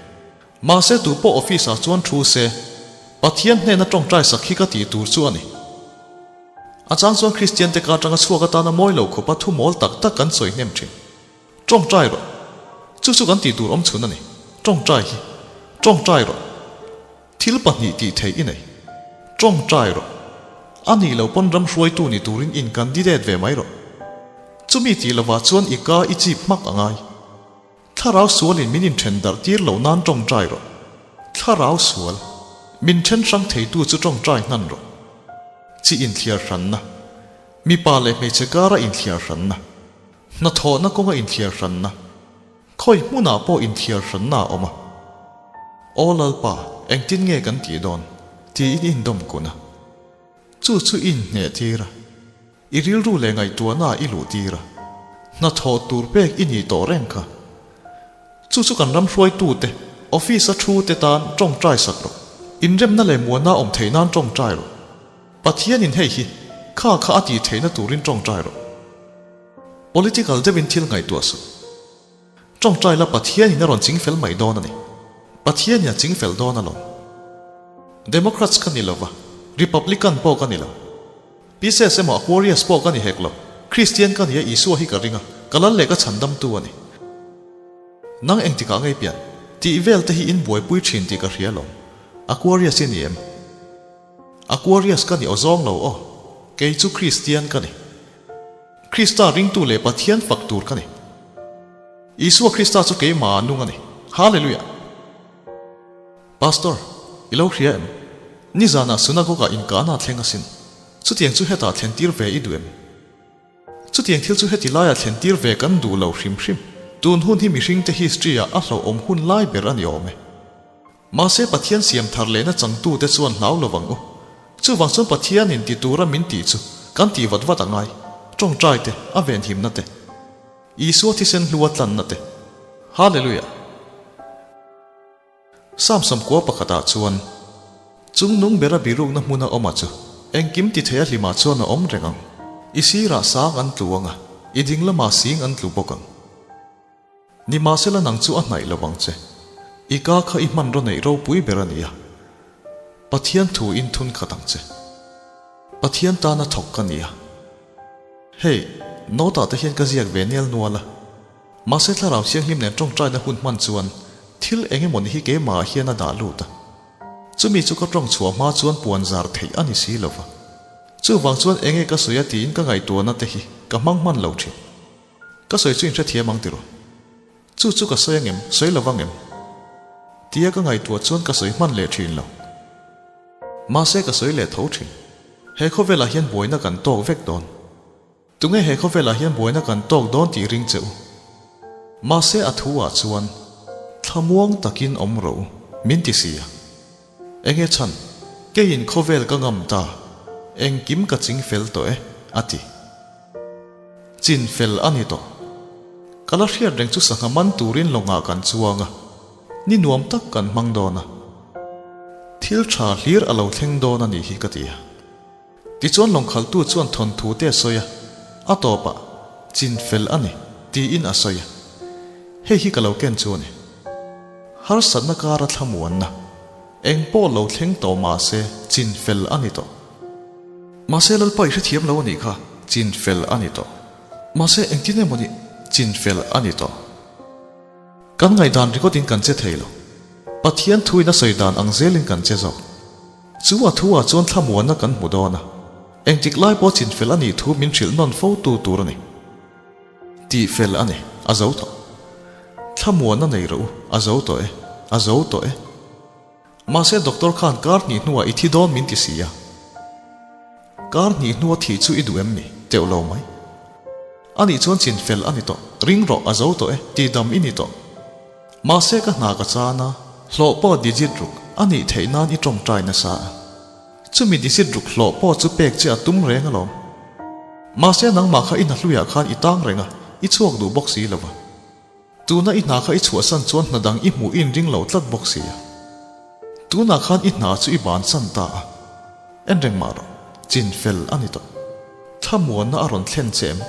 Mahse tu pawh office ah chuan thu se, Pathian hnena tawngtai sak hi ka tih tur chu a ni. A chang chuan Kristian te ka atanga chhuak atana mawi lo khawpa thu mawl tak tak kan sawi hnem thin. Tawngtai rawh. Chu chu kan tih tur awm chhun a ni. Tawngtai hi. Tawngtai rawh. Thil pahnih tih theih i nei. Tawngtai rawh. A nih loh pawn ram hruaitu ni turin in candidate ve mai rawh. Chumi tih lovah chuan i ka i chip hmak a ngai. Thlarau sualin min inthen darh tir loh nan tawngtai rawh. Thlarau sual, min then hrang theitu chu tawngtai hnan rawh. Chi inthliar hranna, mipa leh hmeichhe kara inthliar hranna, hnathawhna kawnga inthliar hranna, Khawi hmunah pawh inthiar hranna a awm a. Aw Lalpa, engtin nge kan tih dawn? tiin i indawm kun a. Chu chu i inhneh tir a, i rilru leh ngaihtuahnaah i luh tir a, hnathawh tur pek i nih tawh reng kha. Chu chu kan ram hruaitute, office-a thute tan tawngtai sak rawh. Inremna leh muana awm theih nan tawngtai rawh. Pathianin hei hi kha kha a tih theihna turin tawngtai rawh. Political deuhin thil ngaihtuah suh. Tawngtai la Pathianin a rawn ching fel mai dawn a ni. Pathianin a ching fel dawn alawm. Democrats ka ni lova, Republican pawh ka ni lo. Pisces emaw Aquarius pawh ka ni hek lo. Kristian ka ni a, Isua hi ka ring a, ka lal leh ka chhandamtu a ni. Nang engtikah ngei pian, tih vel te hi in buaipui thin tih ka hria alawm. Aquarius i ni em? Aquarius ka ni awzawng lo aw. Kei chu Kristian ka ni. Krista ringtu leh Pathian fak tur ka ni. Isua Krista chu keimah nung a ni. Hallelujah! Pastor, i lo hria em? Nizanah synagogue-ah inkahna a thleng asin. Chutiang chu hetah thlen tir ve i duh em? Chutiang thil chu heti laiah thlen tir ve kan duh lo hrim hrim. Tun hun hi mihringte history-ah a hlauhawm hun lai ber a ni awm e. Mahse Pathian siam thar lehna changtute chuan hlau lo vang u. Chuvang chuan Pathianin ti tura min tih chu kan tih vat vat a ngai, tawngtai te, a venhimna te, Isua thisen hlua tlanna te. Hallelujah! Psalm 91 ah chuan, Chungnung bera birukna hmuna awma chu engkim ti thei a hlimah chuan a awm reng ang. I sirah sang an tlu ang a, i ding lamah sing an tlu bawk ang. Nimahsela nang chu a hnaih lo ang che. I ka kha i hmanraw neih ropui ber a ni a. Pathian thu in thun khat ang che. Pathian tana thawk ka ni a. Hei, note ah te hian ka ziak ve nel nual a. Mahse thlarau thianghlim nen tawngtaina hun hman chuan thil eng emaw ni hi keimah ah hian a dah lut a. Chumi chu ka tawng chhuah hma chuan puan zar theih a ni si lova. Chuvang chuan enge ka sawi a tiin ka ngaihtuahna te hi ka hmang hman lo thin. Ka sawi chu inhrethiam ang tiraw? Chu chu ka sawi angem, sawi lo vangem? Tia ka ngaihtuah chuan ka sawi hman leh thin lo. Mahse ka sawi leh tho thin. He khawvelah hian buaina kan tawk vek dawn. Tunge he khawvelah hian buaina kan tawk dawn tih ring che u. Mahse a thu ah chuan thlamuang takin awm rawh u, min ti si a. Enge chhan? Keiin khawvel ka ngam ta, engkim ka ching fel tawh e, a ti. Chin fel a ni tawh. Ka la hriat reng chu sangha man turin lawngah kan chuang a, ni nuam tak kan hmang dawn a. Thil tha hlir a lo thleng dawn a nih hi ka ti a. Tichuan lawngkhaltu chuan thawnthu te a sawi a, a tawpah, Chin fel a ni, tiin a sawi a. Hei hi ka lo ken chu a ni. Harsatna kara thlamuanna, eng pawh lo thleng tawh mahse chin fel a ni tawh. Mahse Lalpa i hrethiam lo a nih kha, chin fel a ni tawh. Mahse engtin emaw nih chin fel a ni tawh. Kan ngaihdan ringawtin kan che thei lo. Pathian thuin a sawi dan ang zelin kan che zawk. Chu a thu ah chuan thlamuanna kan hmu dawn a. Engtik lai pawh chin fel a nih thu min hrilh nawn fo tu tur a ni. Tih fel a ni, a zo tawh. Thlamuanna nei rawh u, a zo tawh e, a zo tawh e. Mahse doctor khan kar hnih hnuah i thi dawn min ti si a. Kar hnih hnua thih chu i duh em ni? Teuh lo mai. Anih chuan chin fel a ni tawh, ring rawh a zo tawh e, ti dam i ni tawh. Mahse ka hna ka chan a, hlawh pawh digit ruk a nih theih nan i tawngtai nasa a. Chumi digit ruk hlawh pawh chu pek che a tum reng alawm. Mahse nangmah kha i hna hluiah khan i tang reng a, i chhuak duh bawk si lova. Tuna i hna kha i chhuahsan chuan hna dang i hmuh i inring lo tlat bawk si a. Tunah khan i hna chu i bansan ta a. En reng mah rawh, chin fel a ni tawh. Thlamuanna a rawn thlen che em?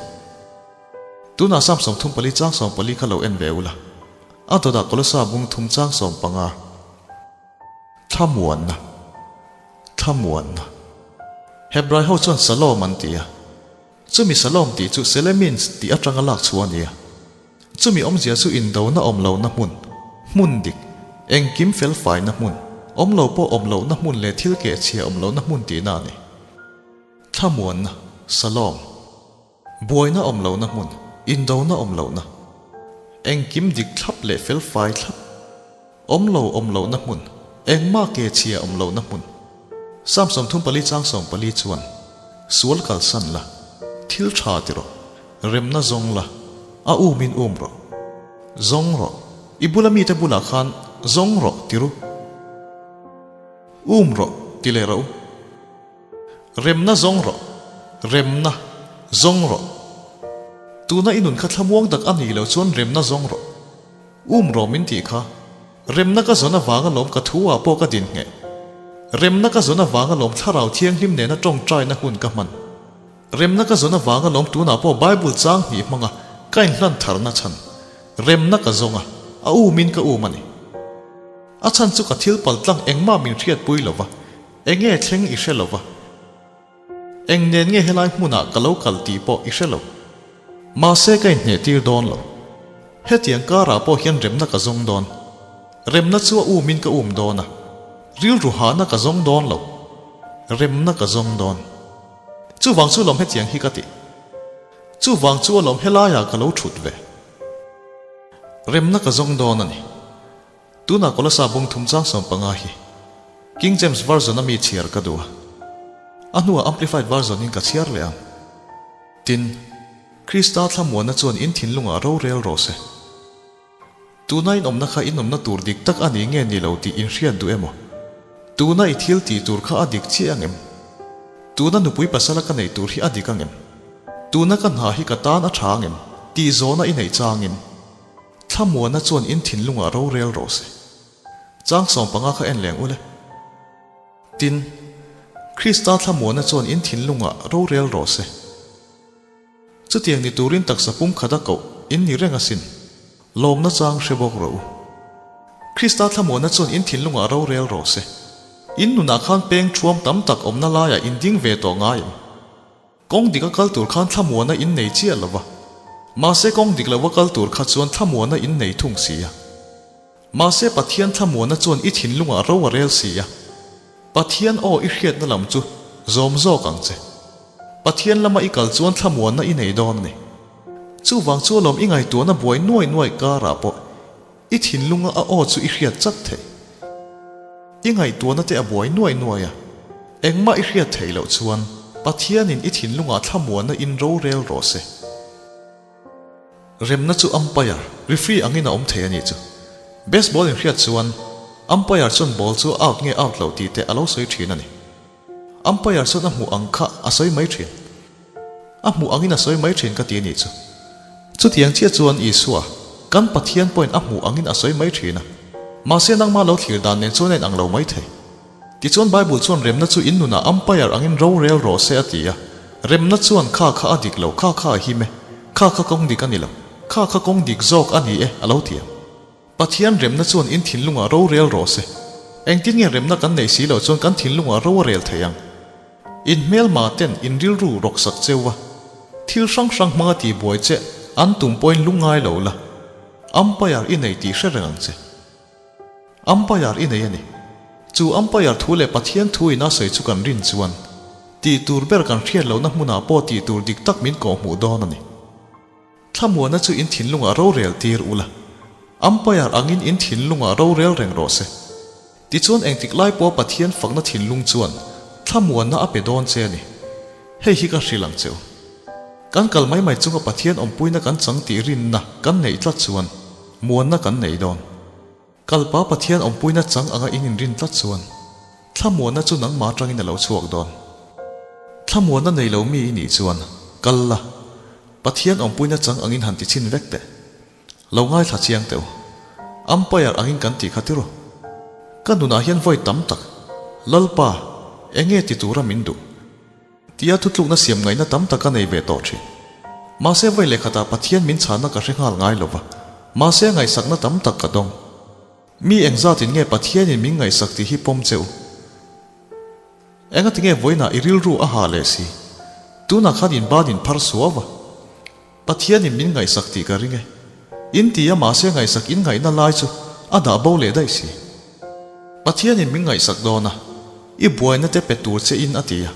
Tunah Sam 34 chang 14 kha lo en ve ula. A dawtah Kolosa bung thum chang 15. Thlamuanna. Thlamuanna. Hebrai ho chuan Salom an ti a. Chumi Salom tih chu Selemins tih atanga lak chhuah a ni a. Chumi awmzia chu indona awm lohna hmun, hmun dik, engkim fel faina hmun, awm lo pawh awm lohna hmun leh thil keh chhia awm lohna hmun tihna a ni. Thlamuanna, Salom. Buaina awm lohna hmun, indona awm lohna, engkim dik thlap leh fel fai thlap, awm lo awm lohna hmun, engmah ke chhia awm lohna hmun. Psalm 34 chang 14 chuan, Sual kalsan la, thil tha ti rawh, remna zawng la, a umin um rawh. Zawng rawh, i bula mite bulah khan zawng rawh ti ru. Um rawh ti leh rawh u. Remna zawng rawh, remna zawng rawh. Tuna i nun kha thlamuang tak a nih loh chuan remna zawng rawh. Um rawh min tih kha. Remna ka zawn avang alawm ka thu ah pawh ka din ngheh. Remna ka zawn avang alawm thlarau thianghlim nena tawngtaina hun ka hman. Remna ka zawn avang alawm tunah pawh Bible chang hnih hmanga ka inhlan tharna chhan. Remna ka zawng a, a umin ka um a ni. A chhan chu ka thil paltlang engmah min hriatpui lova. Enge thleng i hre lo va? Eng nen nge helai hmunah ka lo kal tih pawh i hre lo. Mahse ka inhneh tir dawn lo. Hetiang karah pawh hian remna ka zawng dawn. Remna chu a umin ka um dawn a. Rilru hahna ka zawng dawn lo. Remna ka zawng dawn. Chuvang chu lawm hetiang hi ka ti. Chuvang chu alawm helaiah ka lo thut ve. Remna ka zawng dawn a ni. Tunah Kolosa bung thum chang 15 hi King James Version a mi chhiar ka duh a, a hnuah Amplified Version in ka chhiar leh ang. Tin, Krista thlamuanna chuan in thinlungah rorel rawh se. Tuna in awmna kha in awmna tur dik tak a ni nge ni lo tih in hriat duh emaw? Tuna i thil tih tur kha a dik chiah ang em? Tuna nupui pasala ka neih tur hi a dik ang em? Tuna ka hna hi ka tan a tha ang em? Tih zawhna i neih changin Thlamuana chuan in thinlungah rorel rawh se. Chang 15 kha en leng ule. Tin, Krista thlamuana chuan in thinlungah rorel rawh se. Chutiang ni turin taksa pumkhat a koh in ni reng asin. Lawmna chang hre bawk rawh u. Krista thlamuana chuan in thinlungah rorel rawh se. In nunah khan peng thuam tam tak awmna laiah in ding ve tawh ngai em? Kawng dik a kal tur khan thlamuana in nei chiah lo va. Mahse kawng dik lo a kal tur kha chuan thlamuana in nei thung si a. Mahse Pathian thlamuana chuan i thinlungah ro a rel si a. Pathian aw i hriatna lam chu zawm zawk ang che. Pathian lama i kal chuan thlamuanna i nei dawn a ni. Chuvang chu alawm i ngaihtuahna buai nuai nuai karah pawh i thinlunga a aw chu i hriat chat theih. I ngaihtuahna te a buai nuai nuai a, engmah i hriat theih loh chuan Pathianin i thinlungah thlamuanna in rorel rawh se. Remna chu umpire, referee angin a awm thei a nih chu. Baseball inhriat chuan umpire chuan ball chu out nge out loh tih te a lo sawi thin a ni. Umpire chuan a hmuh ang kha a sawi mai thin. A hmuh angin a sawi mai thin ka ti a nih chu. Chutiang chiah chuan Isua, kan Pathian pawhin a hmuh angin a sawi mai thin a. Mahse nangmah lo thlir dan nen chuan a inang lo mai thei. Tichuan Bible chuan remna chu in nunah umpire angin rorel rawh se a ti a. Remna chuan kha kha a dik lo, kha kha a him e, kha kha kawng dik a ni lo, kha kha kawng dik zawk a ni e a lo ti a. Pathian remna chuan in thinlungah rorel rawh se. Engtin nge remna kan neih si loh chuan kan thinlungah ro a rel thei ang? In hmelma ten in rilru rawksak cheu va, thil hrang hrang hmanga tihbuai che an tum pawhin lungngai lo la, umpire i nei tih hre reng ang che. Umpire i nei a ni. Chu umpire thu leh Pathian thu ina sawi chu kan rin chuan, tih tur ber kan hriat lohna hmunah pawh tih tur dik tak min kawhhmuh dawn a ni. Thlamuana chu in thinlungah rorel tir ula, umpire angin in thinlungah rorel reng rawh se. Tichuan engtik lai pawha Pathian fakna thinlung chuan thlamuanna a pe dawn che a ni. Hei hi ka hrilh ang che u. Kan kal mai mai chunga Pathian awmpuina kan chang tih rinna kan neih tlat chuan muanna kan nei dawn. Kalpa Pathian awmpuina chang anga in inrin tlat chuan thlamuanna chu nangmah atangin a lo chhuak dawn. Thlamuanna nei lo mi i nih chuan kal la, Pathian awmpuina chang angin han ti chhin vek teh. Lo ngaithla chiang teh u. Umpire angin kan tih kha tiraw? Ka nunah hian vawi tam tak, Lalpa, enge ti tura min duh? Tia thutlukna siam ngaihna tam tak a nei ve tawh thin. Mahse vawi lehkhatah Pathian min chhanna ka hre nghal ngai lo va, mahse ngaihsakna tam tak ka dawng. Mi engzatin nge Pathianin min ngaihsak tih hi pawm che u? Engati nge vawiinah i rilru a ha leh si? Tunah khan in ban in phar suau va. Pathianin min ngaihsak tih ka ring e. In ti a mahse ngaihsak in ngaihna lai chu a dah bo leh daih si. Pathianin min ngaihsak dawn a, i buaina te pe tur che in a ti a.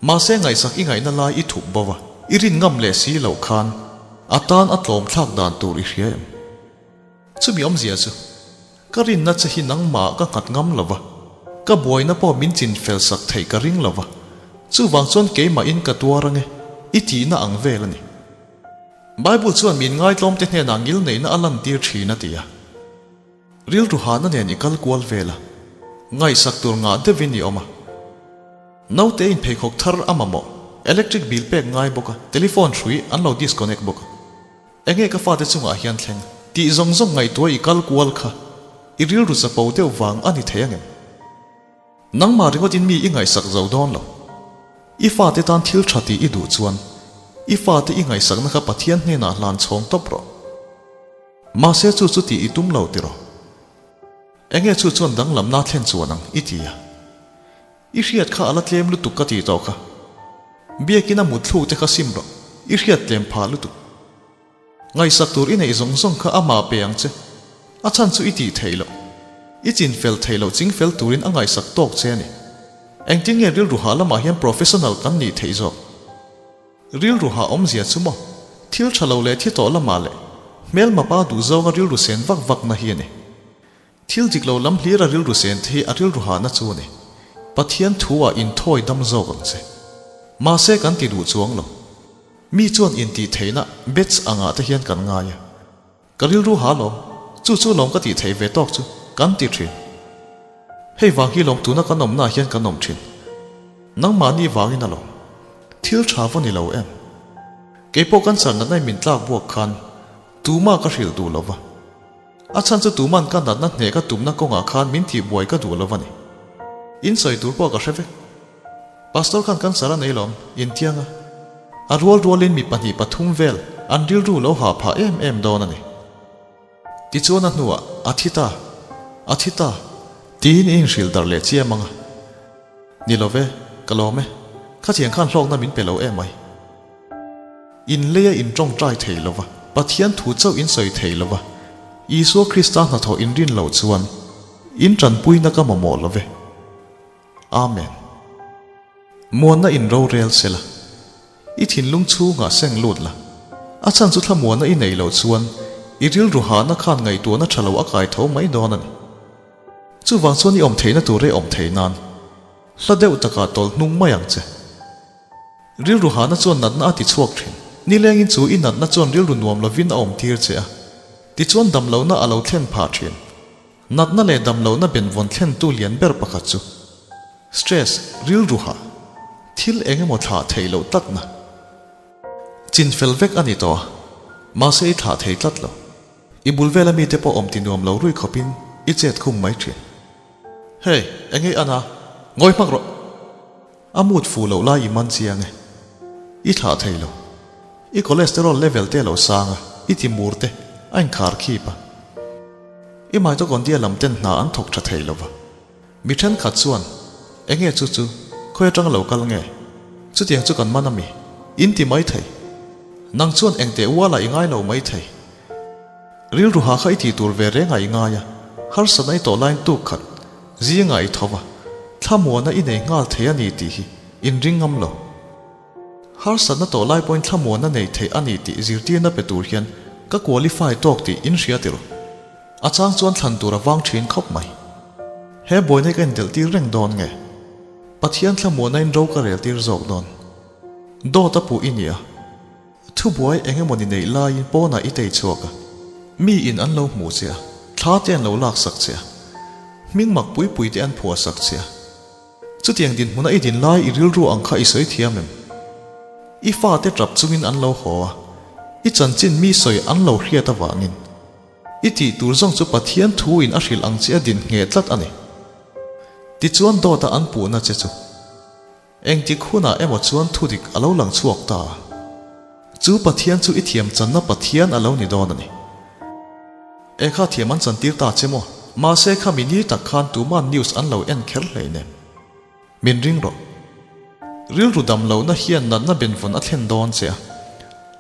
Mahse ngaihsak i ngaihna lai i thup bo a, i rin ngam leh si loh khan a tan a tlawm thlak dan tur i hria em? Chumi awmzia chu, ka rinna che hi nangmah ka nghat ngam lo va, ka buaina pawh min chin fel sak theih ka ring lo va, chuvang chuan keimahin ka tuar ange, i tihna ang vel a ni. Bible chuan min ngaitlawmte hnenah ngilneihna a lantir thin a ti a. Rilru hahna nen i kal kual vel a, ngaihsak tur ngah deuhin i awm a. Naute in pheikhawk thar a mamawh, electric bill pek ngai bawk a, telephone hrui an lo disconnect bawk a. Enge ka fate chungah hian thleng? Tih zawng zawng ngaihtuah i kal kual kha i rilru chapo deuh vang a ni thei angem? Nangmah ringawtin mi i ngaihsak zo dawn lo. I fate tan thil tha tih i duh chuan i fate i ngaihsakna kha Pathian hnenah hlan chhawng tawp rawh. Mahse chu chu tih i tum lo tiraw? Enge chu chuan danglamna thlen chuan ang i ti a. I hriat kha a la tlem lutuk ka tih tawh kha. Biakin a mutthluk te kha sim rawh, i hriat tlem phah lutuk. Ngaihsak tur i neih zawng zawng kha amah pe ang che. A chhan chu i tih theih loh. I chin fel theih loh ching fel turin a ngaihsak tawk che a ni. Engtin nge rilru hah lamah hian professional kan nih theih zawk? Rilru hah awmzia chu maw? Thil tha lo leh thi tawh lamah leh hmelma pa duh zawnga rilru sen vak vakna hi a ni. Thil dik lo lam hlir a rilru sen te hi a rilru hahna chu a ni. Pathian thu ah inthawi dam zawk ang che. Mahse kan ti duh chuang lo. Mi chuan intih theihna bets angah te hian kan ngai a. Ka rilru ha lawm. Chu chu lawm ka tih theih ve tawk chu kan ti thin. Hei vang hi lawm tuna kan awmnaah hian kan awm thin. Nangmahni vangin a lawm. Thil tha va ni lo em? Keipawh cancer natna in min tlak buak khan tumah ka hrilh duh lo va. A chhan chu tuman ka natna hneh ka tumna kawngah khan min tihbuai ka duh lo a ni. In sawi tur pawh ka hre vek. Pastor khan cancer a nei lawm, intiang a. A rual rualin mi pahnih pathum vel an rilru lo hah phah em em dawn a ni. Tichuan a hnuah, A thi ta! A thi ta! Tiin i inhrilh darh leh chiam ang a. Ni lo ve, ka lawm e. Khatiang khan hlawkna min pe lo em ai. In leia in tawngtai thei lo va, Pathian thu chauh in sawi thei lo va, Isua Krista hnathawh in rin loh chuan in tanpuina ka mamawh lo ve. Amen. Muanna in rorel se la, i thinlung chhungah seng lut la. A chhan chu thlamuanna i neih loh chuan i rilru hahna khan ngaihtuahna tha lo a kai tho mai dawn a ni. Chuvang chuan i awm theihna tur i awm theih nan hla deuh takah tawlh hnung mai ang che. Rilru hahna chuan natna a ti chhuak thin. Nilengin chu i natna chuan rilru nuam lovin a awm tir che a, tichuan damlohna a lo thlen phah thin. Natna leh damlohna benvawn thlentu lian ber pakhat chu stress, rilru hah, thil eng emaw thlah theih loh tlatna. Chin fel vek a ni tawh a, mahse i thlah thei tlat lo. I bul vela mite pawh awm ti nuam lo rui khawpin i chet khum mai thin. Hey, eng ei an a? Ngawi hmak rawh! A mut fuh loh lai i man chiang e. I thlah thei lo. I cholesterol level te a lo sang a, i ti mur te a inkhar khip a. I mitochondria lam ten hna an thawk tha thei lo va. Mi thenkhat chuan, Enge chu chu, khawi atanga lo kal nge? Chutiang chu kan man a mi? In ti mai thei. Nang chuan engteh ualah i ngai lo mai thei. Rilru ha kha i tih tur ve rengah i ngai a, harsatna i tawh laiin tuk khat zingah i tho va, thlamuana i nei nghal thei a ni tih hi inring ngam lo. Harsatna tawh lai pawhin thlamuana nei theih a ni tih zirtirna pe tur hian ka qualify tawk tih in hria tirh. A chang chuan thlan tur a vang thin khawp mai. He buaina hi ka indelh tir reng dawn nge? Pathian thlamuana in ro ka rel tir zawk dawn. Dawt a puh i nia. Thubuai eng emaw ni neih laiin pawnah i tei chhuak a, mi in an lo hmuh che a, thla te an lo laksak che a, hming mak pui pui te an phuahsak che a. Chutiang dinhmuna i din lai i rilru ang kha i sawi thiam em? I fate tap chungin an lo haw a, i chanchin mi sawi an lo hriat avangin i tih tur zawng chu Pathian thu in a hrilh ang che a din ngheh tlat a ni. Tichuan dawta an puhna che chu. Engtik hunah emaw chuan thudik a lo lang chhuak ta. Chu Pathian chu i thiam channa Pathian a lo ni dawn a ni. E kha thiam an chantir ta che maw? Mahse kha mi ni tak khan tuman news an lo en kher hlei nen. Min ring rawh. Rilru dam lohna hian natna benvawn a thlen dawn che a.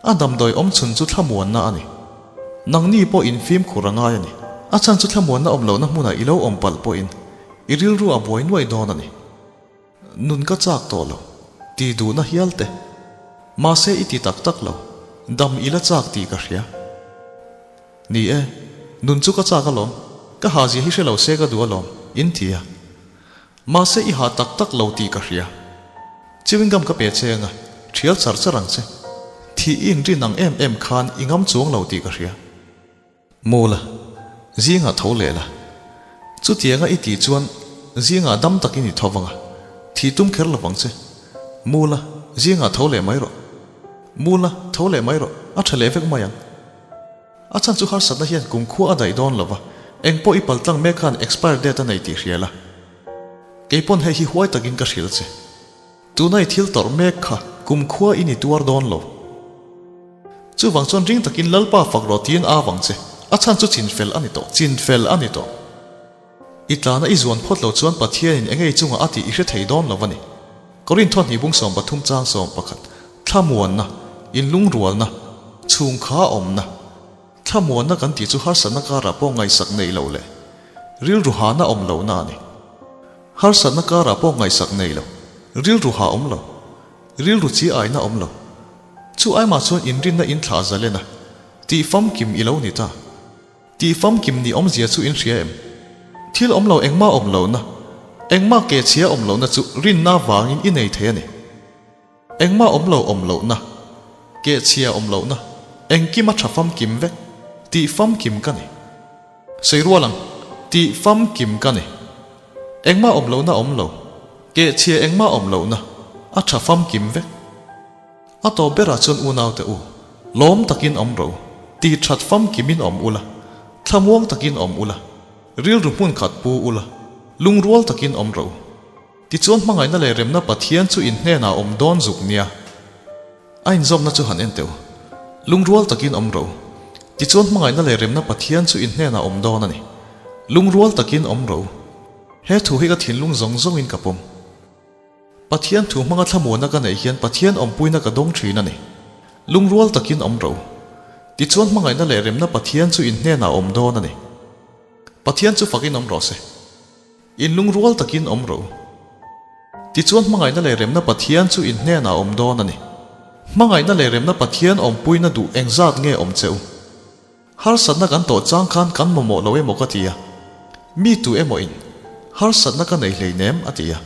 A damdawi awm chhun chu thlamuanna a ni. Nangni pawh in fimkhur a ngai a ni. A chhan chu thlamuanna awm lohna hmunah i lo awm palh pawhin i rilru a buai nuaih dawn a ni. Nun ka chak tawh lo, ti duhna hial te. Mahse i ti tak tak lo, dam i la chak tih ka hria. Ni e, nun chu ka chak alawm, ka ha zia hi hre lo se ka duh alawm, in ti a. Mahse i ha tak tak lo tih ka hria. Chewing gum ka pe che anga, thial char char ang che. Thih i inrin ang em em khan i ngam chuang lo tih ka hria. Mu la, zingah tho leh la. Chutianga i tih chuan zingah dam takin i tho vang a, thih tum kher lo vang che. Mu la, zingah tho leh mai rawh. Mu la, tho leh mai rawh, a tha leh vek mai ang. A chhan chu harsatna hian kumkhua a daih dawn lo va, eng pawh i paltlang mek khan expire date a nei tih hria la. Kei pawn hei hi huai takin ka hrilh che. Tuna i thil tawrh mek kha kumkhua i ni tuar dawn lo. Chuvang chuan ring takin Lalpa fak rawh tiin a avang che, a chhan chu chinfel a ni tawh, chinfel a ni tawh. I tlana i zuan phawt lo chuan Pathianin eng ei chungah a tih i hre thei dawn lo a ni. Korintho hnih bung 13 chang 11, Thlamuanna, inlungrualna, chhungkha awmna, Thlamuanna kan tih chu harsatna karah pawh ngaihsak neih loh leh rilru hahna awm lohna a ni. Harsatna karah pawh ngaihsak nei lo, rilru hah awm lo, rilru chi aina awm lo. Chu aimah chuan inrinna in thlah zalen a, tih famkim i lo ni ta. Tih famkim ni awmzia chu in hria em? Thil awm lo engmah awm lohna, engmah kehchhia awm lohna chu rinna vangin i nei thei a ni. Engmah awm lo awm lohna, kehchhia awm lohna, engkim a tha famkim vek, tih famkim ka ni. Sawi rual ang, tih famkim ka ni. Engmah awm lohna awm lo, kehchhia engmah awm lohna, a tha famkim vek. A tawp berah chuan unaute u, lawm takin awm ro, tih that famkimin awm ula, thlamuang takin awm ula, rilru hmun khat pu ula, lungrual takin awm ro. Tichuan hmangaihna leh remna Pathian chu in hnenah awm dawn zuk nia. A inzawmna chu han en teh u. Lungrual takin awm ro. Tichuan hmangaihna leh remna Pathian chu in hnenah awm dawn a ni. Lungrual takin awm ro. He thu hi ka thinlung zawng zawngin ka pawm. Pathian thu hmanga thlamuanna ka neih hian Pathian awmpuina ka dawng thin a ni. Lungrual takin awm ro. Tichuan hmangaihna leh remna Pathian chu in hnenah awm dawn a ni. Pathian chu fakin awm rawh se. In lungrual takin awm rawh u. Tichuan hmangaihna leh remna Pathian chu in hnenah awm dawn a ni. Hmangaihna leh remna Pathian awmpuina duh engzat nge awm che u? Harsatna kan tawh chang khan kan mamawh lo emaw ka ti a. Mi tu emaw in, Harsatna ka nei hleinem a ti a.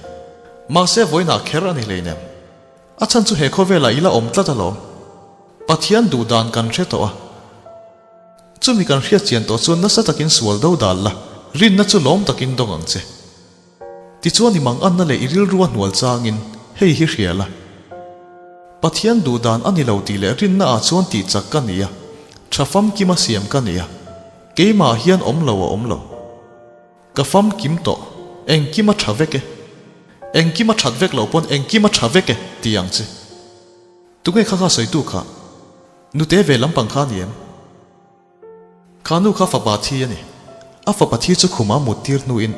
Mahse vawiinah kher a ni hleinem. A chhan chu he khawvelah i la awm tlat alawm. Pathian duh dan kan hre tawh a. Chumi kan hriat chian tawh chuan nasa takin sual do dal la, rinna chu lawm takin dawng ang che. Tichuan i manganna leh i rilru a hnual changin hei hi hria la. Pathian duh dan a ni lo tih leh rinna ah chuan tih chak ka ni a, tha famkima siam ka ni a, keimah hian awm lo a awm lo. Ka famkim tawh, engkim a tha vek e. Engkim a that vek loh pawn engkim a tha vek e ti ang che. Tunge kha kha sawitu kha? Nute ve lampang kha a ni em? Kha nu kha fapa thi a ni. A fapa thi chu khuma mut tir hnuin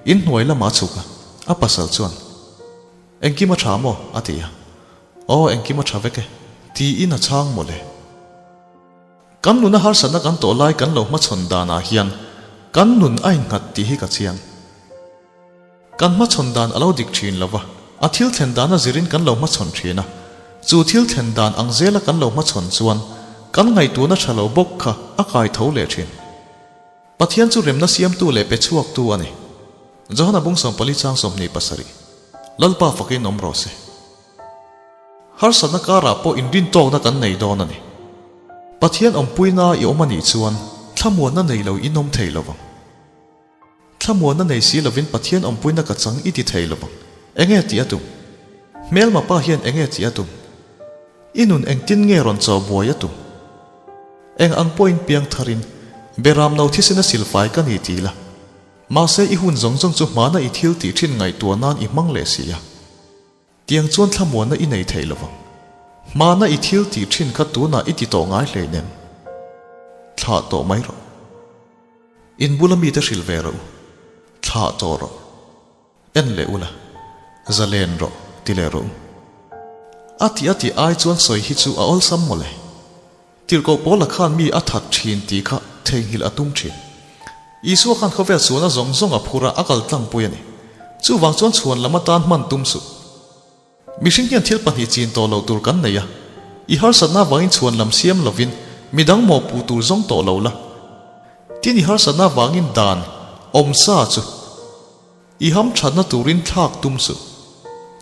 inhnuai lamah a chhuk a, a pasal chuan, Engkim a tha maw? a ti a. Aw, engkim a tha vek e, tiin a chhang mawle. Kan nuna harsatna kan tawh lai kan lo hmachhawn danah hian kan nun a innghat tih hi ka chiang. Kan hmachhawn dan a lo dik thin lo va, a thil thlen dan a zirin kan lo hmachhawn thin a. Chu thil thlen dan ang zela kan lo hmachhawn chuan kan ngaihtuahna tha lo bawk kha a kai tho leh thin. Pathian chu remna siamtu leh pe chhuaktu a ni. Johana bung 14 chang 27, Lalpa fakin awm rawh se. Harsatna karah pawh inrintawkna kan nei dawn a ni. Pathian awmpuina i awm a nih chuan thlamuanna nei lo in awm thei lo vang. Thlamuanna nei si lovin Pathian awmpuina ka chang i ti thei lo vang. Enge tih a tum? Hmelma pa hian enge tih a tum? I nun engtin nge rawn chaw buai a tum? Eng ang pawhin piang tharin Beram no thisena silfai ka ni ti la. Mahse i hun zawng zawng chu hmana i thil tih thin ngaihtuah nan i hmang leh si a. Tiang chuan thlamuanna i nei thei lovang. Hmana i thil tih thin kha tunah i ti tawh ngai hleinem. Thlah tawh mai rawh. In bula mite hrilh ve rawh u. Thlah tawh rawh. En leh ula. Zalen rawh ti leh rawh u. A tih a tih ai chuan sawi hi chu a awlsam mawle. Tirhkoh Paula khan mi a that thin tih kha theihnghilh a tum thin. Isua khan khawvel sualna zawng zawng a phur a, a kal tlangpui a ni. Chuvang chuan chhuan lam atan hman tum suh. Mihring hian thil pahnih chin tawh loh tur kan nei a, i harsatna avangin chhuan lam siam lovin midang mawhpuh tur zawng tawh lo la. Tin i harsatna avangin dan awm sa chu i ham thatna turin thlak tum suh.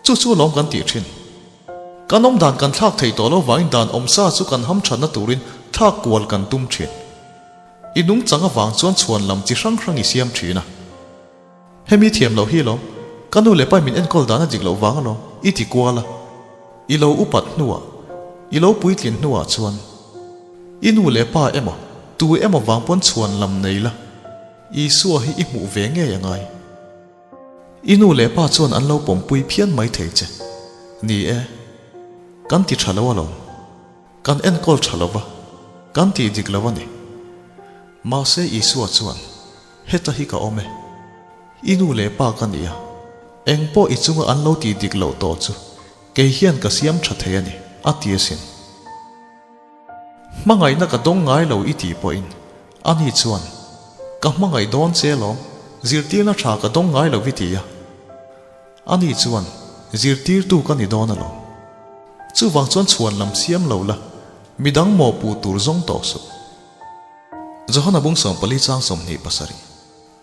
Chu chu alawm kan tih thin. Kan awm dan kan thlak thei tawh lo vangin dan awm sa chu kan ham thatna turin thlak kual kan tum thin. I nungchang avang chuan chhuan lam chi hrang hrang i siam thin a. Hemi thiam loh hi alawm, ka nu leh pa min enkawl dan a dik loh vang alawm, i ti kual a. I lo upat hnuah, i lo puitlin hnuah chuan i nu leh pa emaw, tu emaw vang pawn chhuan lam nei la, Isua hi i hmuh ve ngei a ngai. I nu leh pa chuan an lo pawmpui phian mai thei che. Ni e, kan ti tha lo alawm. Kan enkawl tha lo va, kan tih dik lo a ni. Mahse Isua chuan, Heta hi ka awm e. I nu leh pa ka ni a, eng pawh i chunga an lo tih dik loh tawh chu kei hian ka siam tha thei a ni, a ti asin. Hmangaihna ka dawng ngai lo i tih pawhin, ani chuan, Ka hmangaih dawn che alawm, zirtirna tha ka dawng ngai lo i ti a. Ani chuan, Zirtirtu ka ni dawn alawm. Chuvang chuan chhuan lam siam lo la, midang mawhpuh tur zawng tawh suh. Johana bung 14 chang 27,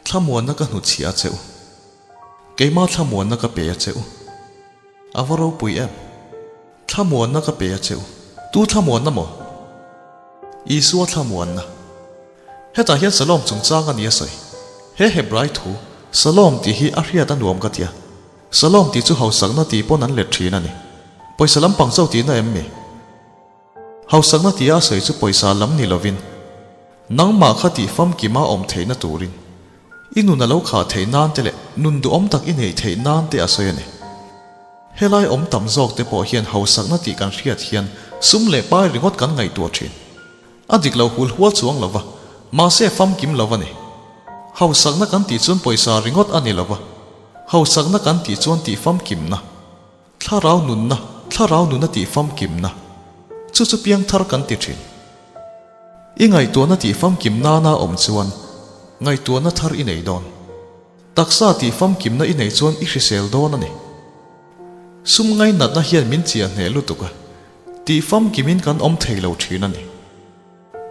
Thlamuanna ka hnutchhiah a che u. Keimah thlamuanna ka pe a che u. A va ropui em? Thlamuanna ka pe a che u. Tu thlamuanna maw? Isua thlamuanna. Hetah hian Salom chungchang a ni a sawi. He Hebrai thu, Salom tih hi a hriat a nuam ka tia. Salom tih chu hausakna tih pawn an let thin a ni. Pawisa lampang chauh tihna em mi? Hausakna tia a sawi chu pawisa lam ni lovin, nangmah kha tih famkima awm theihna turin, i nun a lo khah theih nan te leh nun duhawm tak i neih theih nan te a sawi a ni. Helai awm tam zawk te pawh hian hausakna tih kan hriat hian sum leh pai ringawt kan ngaihtuah thin. A dik lo hul hual chuang lo va, mahse famkim lo a ni. Hausakna kan tih chuan pawisa ringawt a ni lo va, hausakna kan tih chuan tih famkimna. Thlarau nunna, thlarau nuna tih famkimna. Chu chu piangthar kan ti thin. I ngaihtuahna tih famkim nana awm chuan ngaihtuahna thar i nei dawn. Taksa tih famkimna i nei chuan i hrisel dawn a ni. Sum ngainatna hian min chiah hneh lutuk a, tih famkimin kan awm thei lo thin a ni.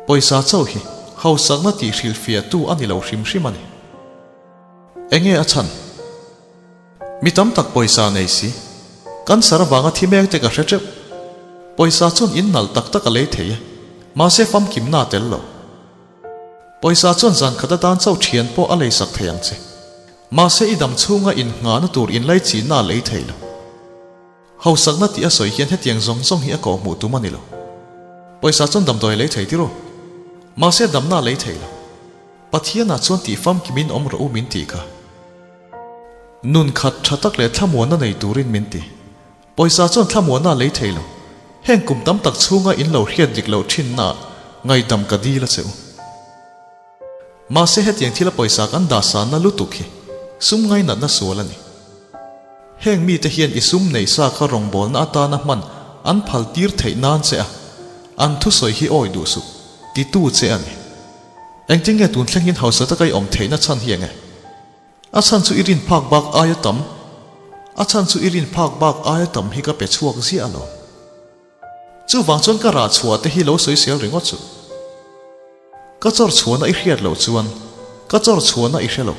Pawisa chauh hi hausakna tih hrilhfiahtu a ni lo hrim hrim a ni. Enge a chhan? Mi tam tak pawisa nei si. Cancer avanga thi mek te ka hre teuh. Pawisa chuan in nalh tak tak a lei thei e. Mahse famkimna a tel lo. Pawisa chuan zan khat atan chauh thian pawh a leisak thei ang che. Mahse i dam chhunga innghahna tur inlaichihna a lei thei lo. Hausakna tih a sawi hian hetiang zawng zawng hi a kawh hmuh tum a ni lo. Pawisa chuan damdawi a lei thei tir u. Mahse damna a lei thei lo. Pathianah chuan tih famkimin awm rawh u min tih kha. Nun khat tha tak leh thlamuanna nei turin min ti. Pawisa chuan thlamuanna a lei thei lo. Heng kum tam tak chhunga in lo hriat dik loh thinnaah ngaihdam ka dil a che u. Mahse hetiang thila pawisa kan dah sanna lutuk hi sum ngainatna sual a ni. Heng mite hian i sum neih sa kha rawngbawlna atana hman an phal tir theih nan che a, an thusawi hi awi duh suh, titu che a ni. Engtin nge tun thlengin hausa taka i awm theihna chhan hi enge? A chhan chu i rin phak bak aia tam, a chhan chu i rin phak bak aia tam hi ka pe chhuak ziah alawm. Chuvang chuan ka rah chhuah te hi lo sawisel ringawt suh. Ka chawr chhuahna i hriat loh chuan ka chawr chhuahna i hre lo.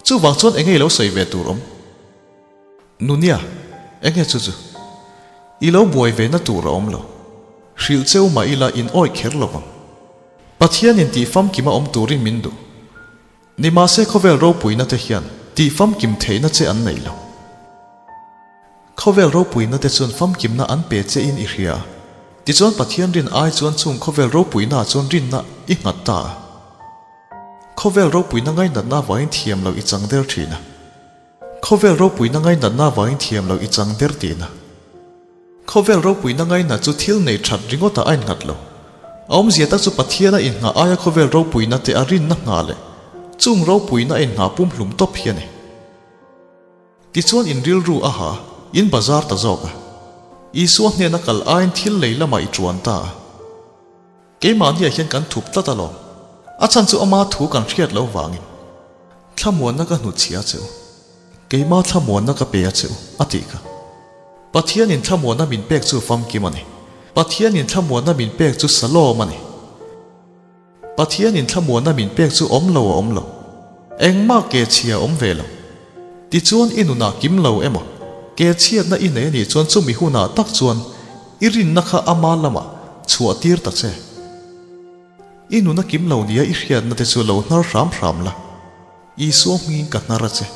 Chuvang chuan enge i lo sawi ve tur awm? Nunia, enge chu chu? I lo buai ve na tur a awm lo. Hrilh cheu mah ila in awih kher lo vang. Pathianin tih famkim a awm turin min duh. Nimahse khawvel ropuina te hian tih famkim theihna che an nei lo. Khawvel ropuina te chuan famkimna an pe che in i hria a. Tichuan Pathian rin ai chuan chung khawvel ropuina ah chuan rinna i nghat ta a. Khawvel ropuina ngainatna avangin thiam lo i chang der thin a. Khawvel ropuina ngainatna avangin thiam lo i chang der tihna. Khawvel ropuina ngainat chu thil nei that ringawtah a innghat lo. A awmzia tak chu Pathiana innghah aia khawvel ropuina te a rinna nghah leh chung ropuina a innghah pumhlum tawp hi a ni. Tichuan in rilru a ha, in bazar ta zawk a. Isua hnena kal aiin thil lei lamah i tuan ta a. Keimahniah hian kan thup tlat alawm. A chhan chu ama thu kan hriat loh vangin. Thlamuanna ka hnutchhia che u. Keima thlamuanna ka pe a che u, a tih kha. Pathianin thlamuanna min pek chu famkim a ni. Pathianin thlamuanna min pek chu salawm a ni. Pathianin thlamuanna min pek chu awm lo a awm lo. Engmah ke chhia awm ve lo. Tichuan i nunah kim lo emaw, ke chhiatna i nei a nih chuan chumi hunah tak chuan i rinna kha ama lamah chhuah tir ta che. I nuna kim lo nia i hriatna te chu lo hnar hram hram la. Isua hmingin ka hnar a che.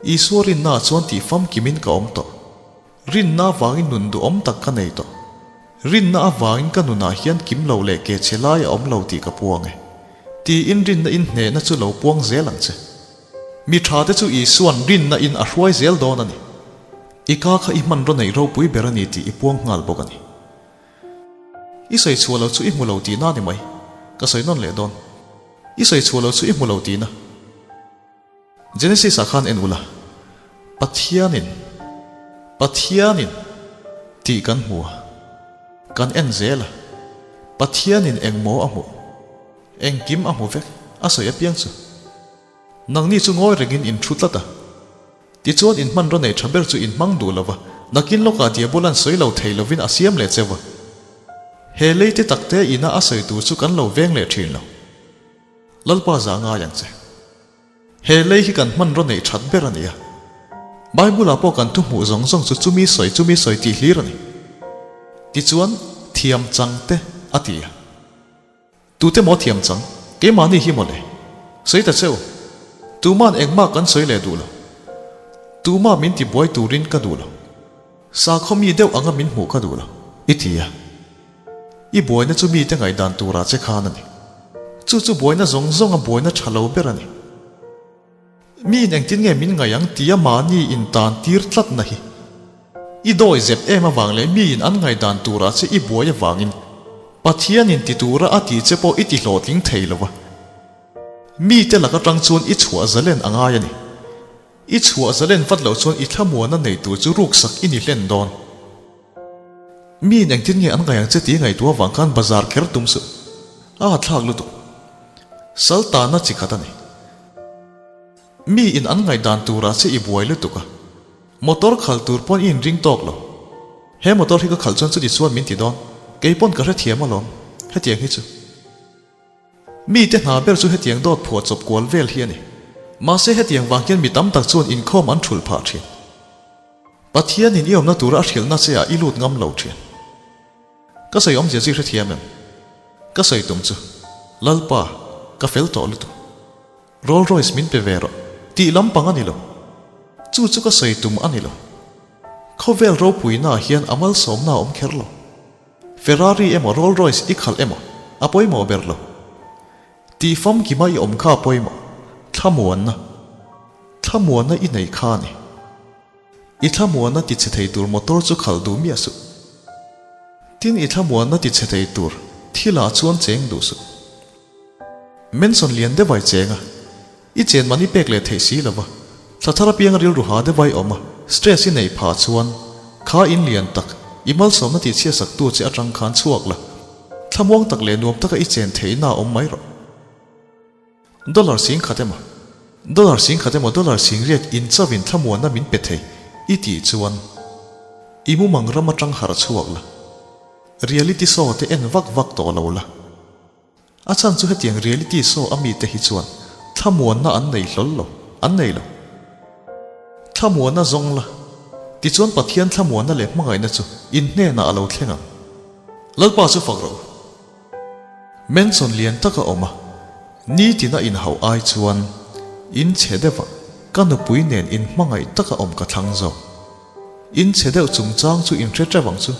Isua rinnaah chuan tih famkimin ka awm tawh. Rinna avangin nun duhawm tak ka nei tawh. Rinna avangin ka nunah hian kim lo leh ke chhe lai a awm lo tih ka puang e. Tiin rinna in hnehna chu lo puang zel ang che. Mi tha te chu Isua'n rinna in a hruai zel dawn a ni. I ka kha i hmanraw neih ropui ber a ni tih i puang nghal bawk a ni. I sawi chhuah lo chu i hmu lo tihna a ni mai. Ka sawi nawn leh dawn. I sawi chhuah lo chu i hmu lo tihna. Genesis ah khan en ula, Pathianin, Pathianin tih kan hmu a, kan en zel a, Pathianin engmaw a hmuh, engkim a hmu vek, a sawi apiang chu. Nangni chu ngawi rengin in thu tlat a, tichuan in hmanraw nei tha ber chu in hmang duh lova, nakin lawkah Diabolan sawi lo thei lovin a siam leh cheu a. He lei te takte ina a sawi tur chu kan lo veng leh thin lo. Lalpa za ngai ang che. He lei hi kan hmanraw neih that ber a ni a. Bible-ah pawh kan thu hmuh zawng zawng chu chumi sawi chumi sawi tih hlir a ni. Tichuan, thiam chang te a ti a. Tute maw thiam chang? Keimahni hi mawle. Sawi ta che u. Tuma'n engmah kan sawi leh duh lo. Tumah min ti buai turin ka duh lo. Sakhaw mi deuh anga min hmuh ka duh lo, i ti a. I buaina chu mite ngaihdan turah che khan a ni. Chu chu buaina zawng zawnga buaina tha lo ber a ni. Miin engtin nge min ngaih ang tia mahni intan tir tlatna hi i dawi zep em avang leh miin an ngaihdan turah che i buai avangin Pathianin ti tura a tih che pawh i ti hlawhtling thei lo va. Mite lak atang chuan i chhuah zalen a ngai a ni. I chhuah zalen vat loh chuan i thlamuanna nei tur chu ruksak i ni hlen dawn. Miin engtin nge an ngaih ang che tih ngaihtuah avang khan bazar kher tum suh. A thlak lutuk. Sal tanna chi khat a ni. Miin an ngaihdan turah che i buai lutuk a. Motor khal tur pawn i inring tawk lo. He motor hi ka khalh chuan chuti chuan min ti dawn. Kei pawn ka hrethiam alawm. Hetiang hi chu. Mite hna ber chu hetiang dawt phuah chawp kual vel hi a ni. Mahse hetiang vang hian mi tam tak chuan inkhawm an thulh phah thin. Pathianin i awmna tura a hrilhna che ah i lut ngam lo thin. Ka sawi awmzia chu i hrethiam em? Ka sawi tum chu, Lalpa, ka fel tawh lutuk. Roll Royce min pe ve rawh tih lampang a ni lo. Chu chu ka sawi tum a ni lo. Khawvel ropuina ah hian a malsawmna a awm kher lo. Ferrari emaw Roll Royce i khalh emaw a pawimawh ber lo. Tih famkima i awm kha a pawimawh. Thlamuanna. Thlamuanna i nei kha a ni. I thlamuanna ti chhe thei tur motor chu khalh duh miah suh. Tin i thlamuanna ti chhe thei tur thilah chuan cheng duh suh. Mansion lian deuh ai cheng a, i chen man i pek leh theih si lo va, thla thar apianga rilru ha deuh ai awm a, stress i neih phah chuan kha in lian tak, i malsawmna tih chhiatsak tu che atang khan chhuak la, thlamuang tak leh nuam taka i chen theihna a awm mai rawh. Dollar 10,000 emaw, dollar 10,000 emaw dollar 80,000 in chauhin thlamuanna min pe thei i tih chuan i mumang ram atang harh chhuak la, reality show te en vak vak tawh lo la. A chhan chu hetiang reality show a mite hi chuan thlamuanna an nei hlawl lo, an nei lo. Thlamuanna zawng la, tichuan Pathian thlamuanna leh hmangaihna chu in hnenah a lo thleng ang. Lalpa chu fak rawh u. Mansion lian tak a awm a, nitina inhauh ai chuan in chhe deuh a, ka nupui nen in hmangaih taka awm ka thlang zawk. In chhe deuh chungchang chu in hre teuh ang chu.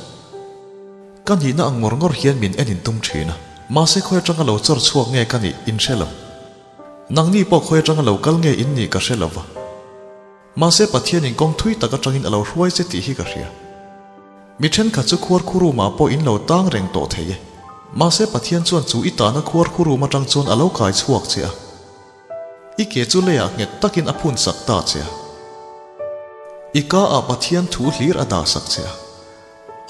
Ka nihna ang ngawr ngawr hian min en in tum thin a, mahse khawi atanga lo chawr chhuak nge ka nih in hre lo. Nangni pawh khawi atanga lo kal nge in nih ka hre lo va. Mahse Pathianin kawng thui tak atangin a lo hruai che tih hi ka hria. Mi thenkhat chu khuar khurumah pawh in lo tang reng tawh thei e. Mahse Pathian chuan chu i tahna khuar khurum atang chuan a lo kai chhuak che a. I ke chu leiah nghet takin a phun sak ta che a. I ka ah Pathian thu hlir a dah sak che a.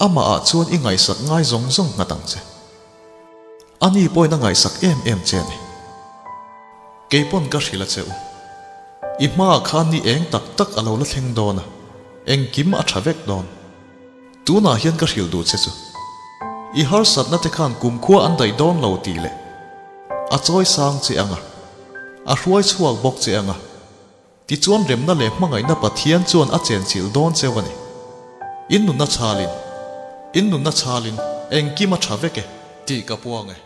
Amah ah chuan i ngaihsak ngai zawng zawng nghat ang che. Ani pawhin a ngaihsak em em che a ni. Kei pawn ka hrilh a che u. I hmaah khan ni eng tak tak a lo la thleng dawn a, engkim a tha vek dawn. Tunah hian ka hrilh duh che chu. I harsatna te khan kumkhua an daih dawn lo tih leh a chawi sang che ang a, a hruai chhuak bawk che ang a, tichuan remna leh hmangaihna Pathian chuan a chenchilh dawn cheu a ni. In nunna chhalin, in nunna chhalin engkim a tha vek e tih ka puang e.